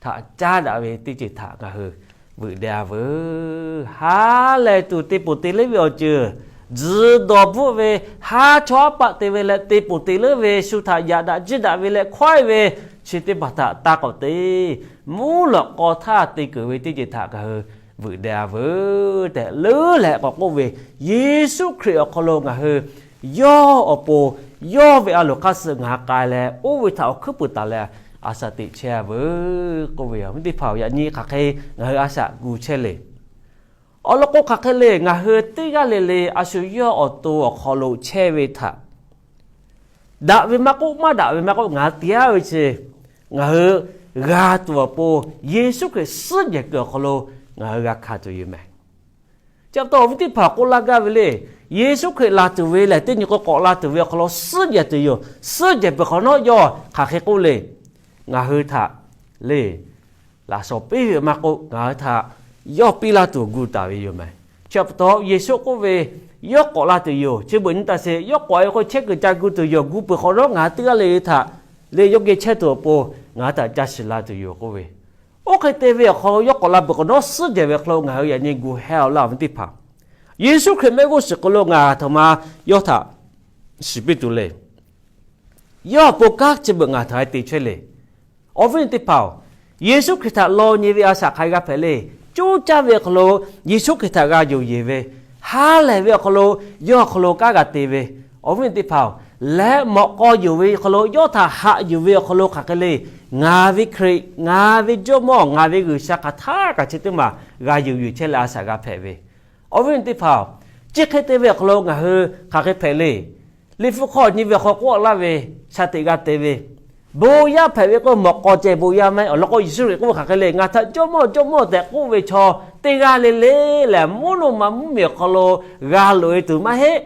htaꞈ caˇ daꞈ ve teˇ ceuˬ htaꞈ ngaˬ hui veuꞈ deh a veuˬ. Ha lehˬ tuˬ te ponˬ te leuˉ ve awˬ ceuˬ, tzuhˬ dawˬ bvuhˆ ve, haˉ chawˇ haˉ paˆ te ve leh te ponˬ te leuˉ ve, shu htaꞈ yaꞈ daꞈ jiˇ daꞈ ve leh hkawehˇ ve, chi teˇ hpaˍ htaꞈ taˇ k'awꞈ te. Mvuhˇ lawꞈ k'aw htaˇ te keunˍ ve teˇ ceuˬ htaꞈ ngaˬ hui veuꞈ deh a veuˬ tehꞈ leuˉ leh k'awꞈ k'oˆ ve, Yeˍsuˆ Hkriꞈ awˬ hk'aw lo ngaˬ hui yawˇ awˬ pon, yawˇ ve a loˍ hk'aˇ suh ngaˬ hui k'ai leh, oˇ ve htaꞈ awˬ hkuiˉ puiˍ taˍ leh a shaꞈ teꞈ chehˇ a veuˬ k'oˆ ve, awˬ viˉ teˇ hpaˍ-oˬ, yaꞈ nyi hk'aˬ hk'e ngaˬ hui a shaꞈ gu chehˇ le. Awˬ lawn k'o, hk'aˬ hk'e le, ngaˬ hui teˇ g'aˇ le le a shu yawˇ awˬ to awˬ hk'aw lo chehˇ ve htaꞈ daꞈ ve maˇ k'oˆ, maˇ daꞈ ve maˇ k'oˆ, ngaˬ hui te-a ve chi ngaˬ hui g'a tuˬ awˬ pon, Yeˍsuˆ Hkriꞈ suhˉ jehˬ kuiˬ awˬ hk'aw lo ngaˬ hui g'a hkanˍ tuˬ yoˬ mehˬ. Chi pa taw awˬ viˉ teˇ hpaˍ k'oˆ laˇ gaˇ ve le, Yeˍsuˆ Hkriꞈ laˬ tuˬ ve lehˬ, teˇ nyi k'o k'awꞈ la tuˬ ve awˬ hk'aw lo suhˉ jehˬ tuˬ yoˬ. Suhˉ jehˬ peuˬ hk'awꞈ nawˉ yawˇ hk'aˬ hk'e k'oˆ le, ngaˬ hui htaꞈ le laꞈ shawnˍ piˇ ve maˇ k'oˆ, ngaˬ hui htaꞈ yawˇ piˇ laˇ tuˬ gu taˍ ve yoˬ mehˬ. Chi pa taw Yeˍsuˆ k'oˆ ve, yawˇ k'awꞈ la tuˬ yoˬ. Chi beuꞈ nyi taˍ sheˍ, yawˇ k'awꞈ ve k'o chehˇ kuiˬ ca gu tuˬ yoˬ. Gu peuˬ hk'awꞈ nawˉ ngaˬ hui teˇ g'aˇ le le htaꞈ le yawˇ geh chehˇ tuˬ awˬ pon ngaˬ hui htaꞈ ca shiˍ la tuˬ yoˬ k'oˆ ve, oˇ hk'e te ve awˬ hk'aw lo yawˇ k'awꞈ la peuˬ hk'awꞈ nawˉ suhˉ jehˬ ve awˬ hk'aw lo ngaˬ hui yaꞈ nyi gu heh a laˇ, awˬ viˉ teˇ hpaˍ. Yeˍsuˆ Hkriꞈ mehˆ g'uˇ suhˍ hk'aw lo ngaˬ htoꞈ ma yawˇ htaꞈ shiˍ piˇ tuˬ le. Yawˇ awˬ pon kanˉ chi beuꞈ ngaˬ htaꞈ te chehˇ le. Awˬ viˉ teˇ hpaˍ-oˬ, Yeˍsuˆ Hkriꞈ htaꞈ law nyi ve a shaꞈ hk'aˬ hk'e g'a hpehꞈ le. Coˇ caˇ ve awˬ hk'aw lo Yeˍsuˆ Hkriꞈ htaꞈ g'a yonˍ yeˬ ve, ha lehˬ ve awˬ hk'aw lo yawˇ awˬ hk'aw lo kanˉ g'a te ve, awˬ viˉ teˇ hpaˍ-oˬ, leh mawꞈ k'aw yonˍ ve awˬ hk'aw lo, yawˇ htaꞈ haꞈ yuˬ ve awˬ hk'aw lo hk'aˬ hk'e le, ngaˬ ve Hkriꞈ, ngaˬ ve Jawˇmawˇ, ngaˬ ve G'uiˬsha hk'aˬ htaˇ kaꞈ chi teˇ maˬ g'a yonˍ yuˬ chehˇ leh a shaꞈ g'a hpehꞈ ve, awˬ viˉ teˇ hpaˍ-oˬ, chi hk'e te ve awˬ hk'aw lo ngaˬ hui hk'aˬ hk'e hpehꞈ le. Liꞈ hpu hk'aw nyi ve awˬ hk'aw k'oˆ laˇ ve, shaˍ teꞈ g'a te ve, bon yaˇ hpehꞈ ve k'o mawꞈ k'aw ceh bon yaˇ maˇ heˆ. Awˬ lawn k'o Yeˍsuˆ Hkriꞈ k'oˆ ve hk'aˬ hk'e le, ngaˬ htaꞈ Jawˇmawˇ, Jawˇmawˇ tehꞈ k'oˆ ve chaw teˇ g'aˇ le le lehˬ, mvuhˇ naw ma mvuhˇmiˬ awˬ hk'aw lo g'a loꞈ e tuˬ maˇ heˆ.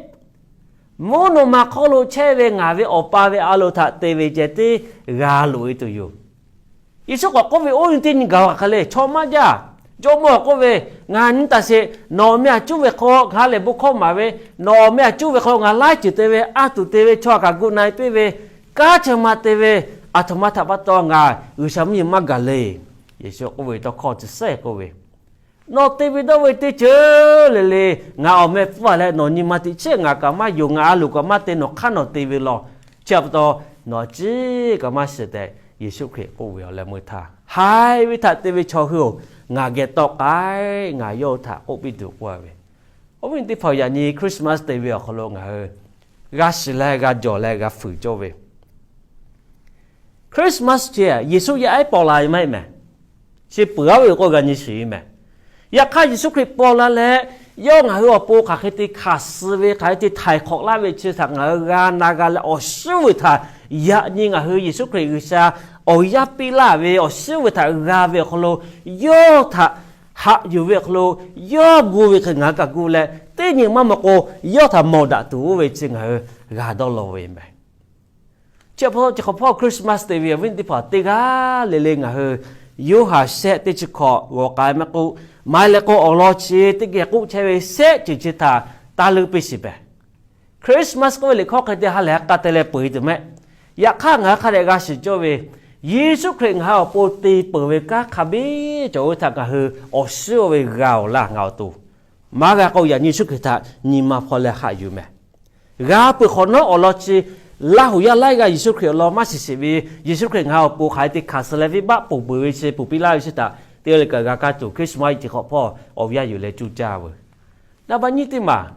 Mvuhˇ naw ma hk'oˆ lo chehˇ ve ngaˬ ve Awˬ pa ve a loˍ htaꞈ te ve ceh tiˉ g'a loꞈ e tuˬ yoˬ. Yeˍsuˆ k'awꞈ k'oˆ ve, oˇ nyi teˇ nyi gaˬ-oˬ hk'aˬ hk'e le, chaw maˇ jaˇ. Jawˇmawˇ k'oˆ ve, ngaˬ nyi taˍ sheˍ, nawˬ meh aꞈ cuˇ ve hk'aw ngaˬ lehˬ bon hkawˇ maˍ ve, nawˬ meh aꞈ cuˇ ve hk'aw ngaˬ laiˉ ceuˬ te ve, a tuˬ te ve, chaw htaꞈ kaꞈ gu na e piˇ ve, kanˉ chi ma te ve, aˬ htoꞈ ma htaꞈ pa taw ngaˬ G'uiˬsha mvuhˇmiˬ maˇ gaˬ le. Yeˍsuˆ k'oˆ ve tawˇ hkawˇ chi sehˉ k'oˆ ve, nawˬ te ve dawˇ ve teˇ ceuˬ le le, ngaˬ awˬ meh pfuhˇ a leh nawˬ nyi ma teꞈ chiˉ ngaˬ kaꞈ maˇ yonˍ, ngaˬ a loˍ kaꞈ maˇ te, nawˬ hk'aˇ nawˬ te ve law. Chi pa taw Nawˬ ciˉ kaꞈ maˇ shiˍ tehꞈ Yeˍsuˆ Hkriꞈ k'oˆ ve awˬ leh meuˇ htaˇ, haiˬ ve htaꞈ te ve chaw hui-oˬ, ngaˬ geh tawˆ k'ai, ngaˬ yawˇ htaꞈ k'oˆ piˇ tuˬ k'oˆ ve. Awˬ viˉ teˇ hpaˍ-oˬ, yaꞈ nyi Christmas te ve awˬ hk'aw lo ngaˬ hui g'a shiˍ leh g'a jawˬ leh g'a fuiˍ cawˇ ve Christmas chi Yeˍsuˆ yaˇ ehˉ paw la ve maˇ heˆ mehˍ. Chi peuˬ-aˉ ve k'o g'a nyi shiˍ ve mehˍ. Yaꞈ hk'aˇ Yeˍsuˆ Hkriꞈ paw la leh, yawˇ ngaˬ hui awˬ pon hk'aˬ hk'e te hkanˍ suh ve, hk'aˬ hk'e te htaiˍ hk'awꞈ laˇ ve chi htaꞈ ngaˬ hui g'a na g'a leh awˬ shuˉ ve htaꞈ, yaꞈ nyi ngaˬ hui Yeˍsuˆ Hkriꞈ G'uiˬsha awˬ yaˇ piˇ laˇ ve awˬ shuˉ ve htaꞈ g'a ve awˬ hk'aw lo, yawˇ htaꞈ haꞈ yuˬ ve awˬ hk'aw lo, yawˇ gu ve hk'e ngaˬ hui kaꞈ gu leh, teˇ nyi maˇ maw k'o, yawˇ htaꞈ mawˬ daꞈ tuˬ oˇ ve chi ngaˬ hui g'a dawˇ law ve mehˍ. Chi pa taw chi hk'awꞈ hpawˇ Christmas te ve awˬ viˉ teˇ hpaˍ teˇ g'aˇ le le ngaˬ hui Yoˇhanˬ shehˆ teˇ chi hkawꞈ g'awˬ k'ai maˇ k'oˆ, maˇ heˆ leh k'o awˬ lawn chi teˇ geh k'oˆ chehˇ ve shehˆ ceuˬ chi htaꞈ taˇ leuˆ piˇ shiˍ pehˍ. Christmas k'oˆ ve liꞈ hkawˇ hk'e te ha lehˬ ha k'a te leh peu-eˬ tuˬ mehˆ. Yaꞈ hk'aˇ ngaˬ hui hk'a dehꞈ g'a shiˍ cawˇ ve, Yeˍsuˆ Hkriꞈ ngaˬ hui awˬ pon te peuˬ ve kanˉ hk'a biˇ cawˬ ve htaꞈ ngaˬ hui awˬ shuˉ oˇ ve g'a awˬ laˇ ngaˬ awˬ to maˇ g'a k'o, yaꞈ nyi Yeˍsuˆ Hkriꞈ htaꞈ nyi ma hpaw leh haꞈ yuˬ mehˍ. G'a peuˬ hk'awꞈ nawˉ awˬ lawn chi, Laˇ huˍ yaˇ laiˉ g'aˇ Yeˍsuˆ Hkriꞈ awˬ lawn maˇ shiˍ sheˍ ve, Yeˍsuˆ Hkriꞈ ngaˬ hui awˬ pon hk'aˬ hk'e te hkanˍ suh leh venˇbaˆ ponˬ peuˬ ve chi, ponˬ piˇ laˇ ve chi htaꞈ teˇ g'aˇ le kaꞈ g'a kaˇ tuˬ Christmas chi hk'awꞈ hpawˇ awˬ yanˇ yuˬ leh cuˇ caˇ veuˬ. Naˍ baꞈ nyiˇ teˇ maˬ,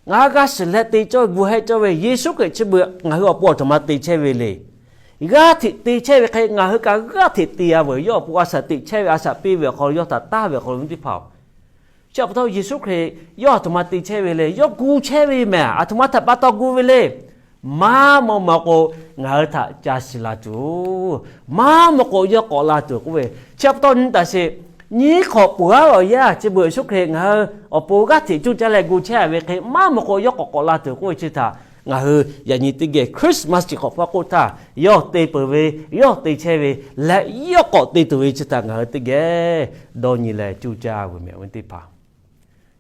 ngaˬ hui g'a shiˍ leh te cawˇ ve, gu heh cawˇ ve Yeˍsuˆ Hkriꞈ chi beuꞈ ngaˬ hui awˬ pon aˬ htoꞈ ma te chehˇ ve le. G'aˇ hteꞈ te chehˇ ve hk'e ngaˬ hui kaꞈ g'aˇ hteꞈ te-a veuˬ. Yawˇ awˬ pon a shaꞈ teꞈ chehˇ ve, a shaꞈ piˇ ve awˬ hk'aw lo, yawˇ htaꞈ taˇ ve awˬ hk'aw lo ve teˇ hpaˍ-oˬ, chi pa taw Yeˍsuˆ Hkriꞈ yawˇ aˬ htoꞈ ma te chehˇ ve le. Yawˇ gu chehˇ ve mehˍ. Aˬ htoꞈ ma htaꞈ pa taw gu ve le. Maˇ maw maw k'o, ngaˬ hui htaꞈ ca shiˍ la tuˬ, maˇ maw k'o yawˇ k'awꞈ la tuˬ k'oˆ ve. Chi pa taw nyi taˍ sheˍ. Nyiˇ hk'awꞈ peuˬ-aˉ ve awˬ yanˇ chi beuꞈ Yeˍsuˆ Hkriꞈ ngaˬ hui awˬ pon g'aˇ hteꞈ cuˇ caˇ leh gu chehˇ-a ve hk'e, maˇ maw k'o yawˇ k'awꞈ k'awꞈ la tuˬ k'oˆ ve chi htaꞈ ngaˬ hui yaꞈ nyi teˇ geh Christmas chi hk'awꞈ hpawˇ k'oˆ htaˇ, yawˇ te peuˬ ve, yawˇ te chehˇ ve leh yawˇ k'awꞈ te tuˬ ve chi htaꞈ ngaˬ hui teˇ geh dawˇ nyi leh cuˇ caˇ veuˬ mehˍ ve teˇ hpaˍ.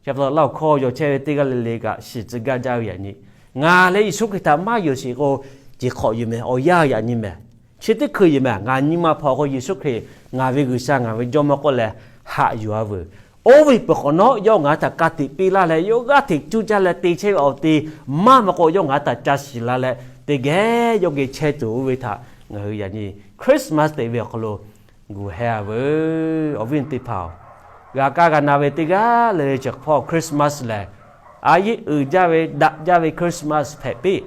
Chi pa taw Laˇ huˍ hkawˇ yaw chehˇ ve teˇ g'aˇ le le kaꞈ shiˍ tcuh gaˇ jaˇ ve yaꞈ nyi, ngaˬ leh Yeˍsuˆ Hkriꞈ htaꞈ maˇ yonˍ sheˍ k'o, ceˬ hk'awꞈ yoˬ mehˍ. Awˬ yanˇ yaꞈ nyi mehˍ. Chi teˇ hkui yoˬ mehˍ. Ngaˬ nyi ma hpaw k'o Yeˍsuˆ Hkriꞈ ngaˬ ve G'uiˬsha, ngaˬ ve Jawˇmawˇ k'oˆ leh haꞈ yuˬ-a veuˬ. Oˇ ve peuˬ hk'awꞈ nawˉ yawˇ ngaˬ hui htaꞈ ka tiꞈ piˇ laˇ leh, yawˇ g'aˇ hteꞈ cuˇ caˇ leh te chehˇ ve awˬ te, maˇ maw k'o yawˇ ngaˬ hui htaꞈ ca shiˍ la leh, teˇ geh yawˇ geh chehˇ tuˬ oˇ ve htaꞈ ngaˬ hui yaꞈ nyi Christmas te ve awˬ hk'aw lo gu heh-a veuˬ. Awˬ viˉ teˇ hpaˍ-oˬ, g'a kaˇ g'a na ve teˇ g'aˇ le le chi hk'awꞈ hpawˇ Christmas lehˬ, a yeˆ uiˍ jaˇ ve daꞈ jaˇ ve Christmas hpehꞈ piˇ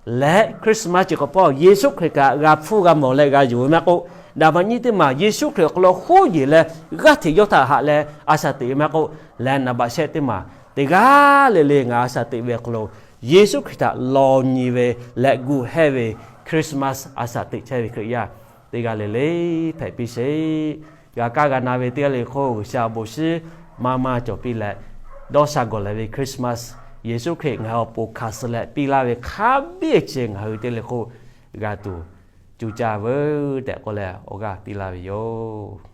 leh, Christmas chi hk'awꞈ hpawˇ Yeˍsuˆ Hkriꞈ kaꞈ g'a hpfuhˇ g'a mawˬ leh g'a yonˍ ve maˇ k'oˆ, naˍ baꞈ nyiˇ teˇ maˬ Yeˍsuˆ Hkriꞈ awˬ hk'aw lo huˉ yeˬ leh g'aˇ hteꞈ yawˇ htaꞈ haꞈ leh a shaꞈ teꞈ ve maˇ k'oˆ, leh naˍ baꞈ shehˆ teˇ maˬ teˇ g'aˇ le le ngaˬ a shaꞈ teꞈ ve awˬ hk'aw lo Yeˍsuˆ Hkriꞈ htaꞈ law nyi ve leh gu heh ve Christmas a shaꞈ teꞈ chehˇ ve Hkriꞈ yaˇ teˇ g'aˇ le le hpehꞈ piˇ sheˍ. G'a kaˇ g'a na ve teˇ g'aˇ le le hk'oˆ G'uiˬsha awˬ bon shiˉ maˇ maˇ cawˬ piˇ leh, dawˇ sha gawˬ leh ve Christmas Yeˍsuˆ Hkriꞈ ngaˬ hui awˬ pon hkanˍ suh leh piˇ laˇ ve hk'a biˇ chi ngaˬ hui teˇ g'aˇ le le hk'oˆ g'a tuˬ cuˇ caˇ veuˬ tehꞈ k'oˆ leh awˬ g'aˇ piˇ laˇ ve yoˬ.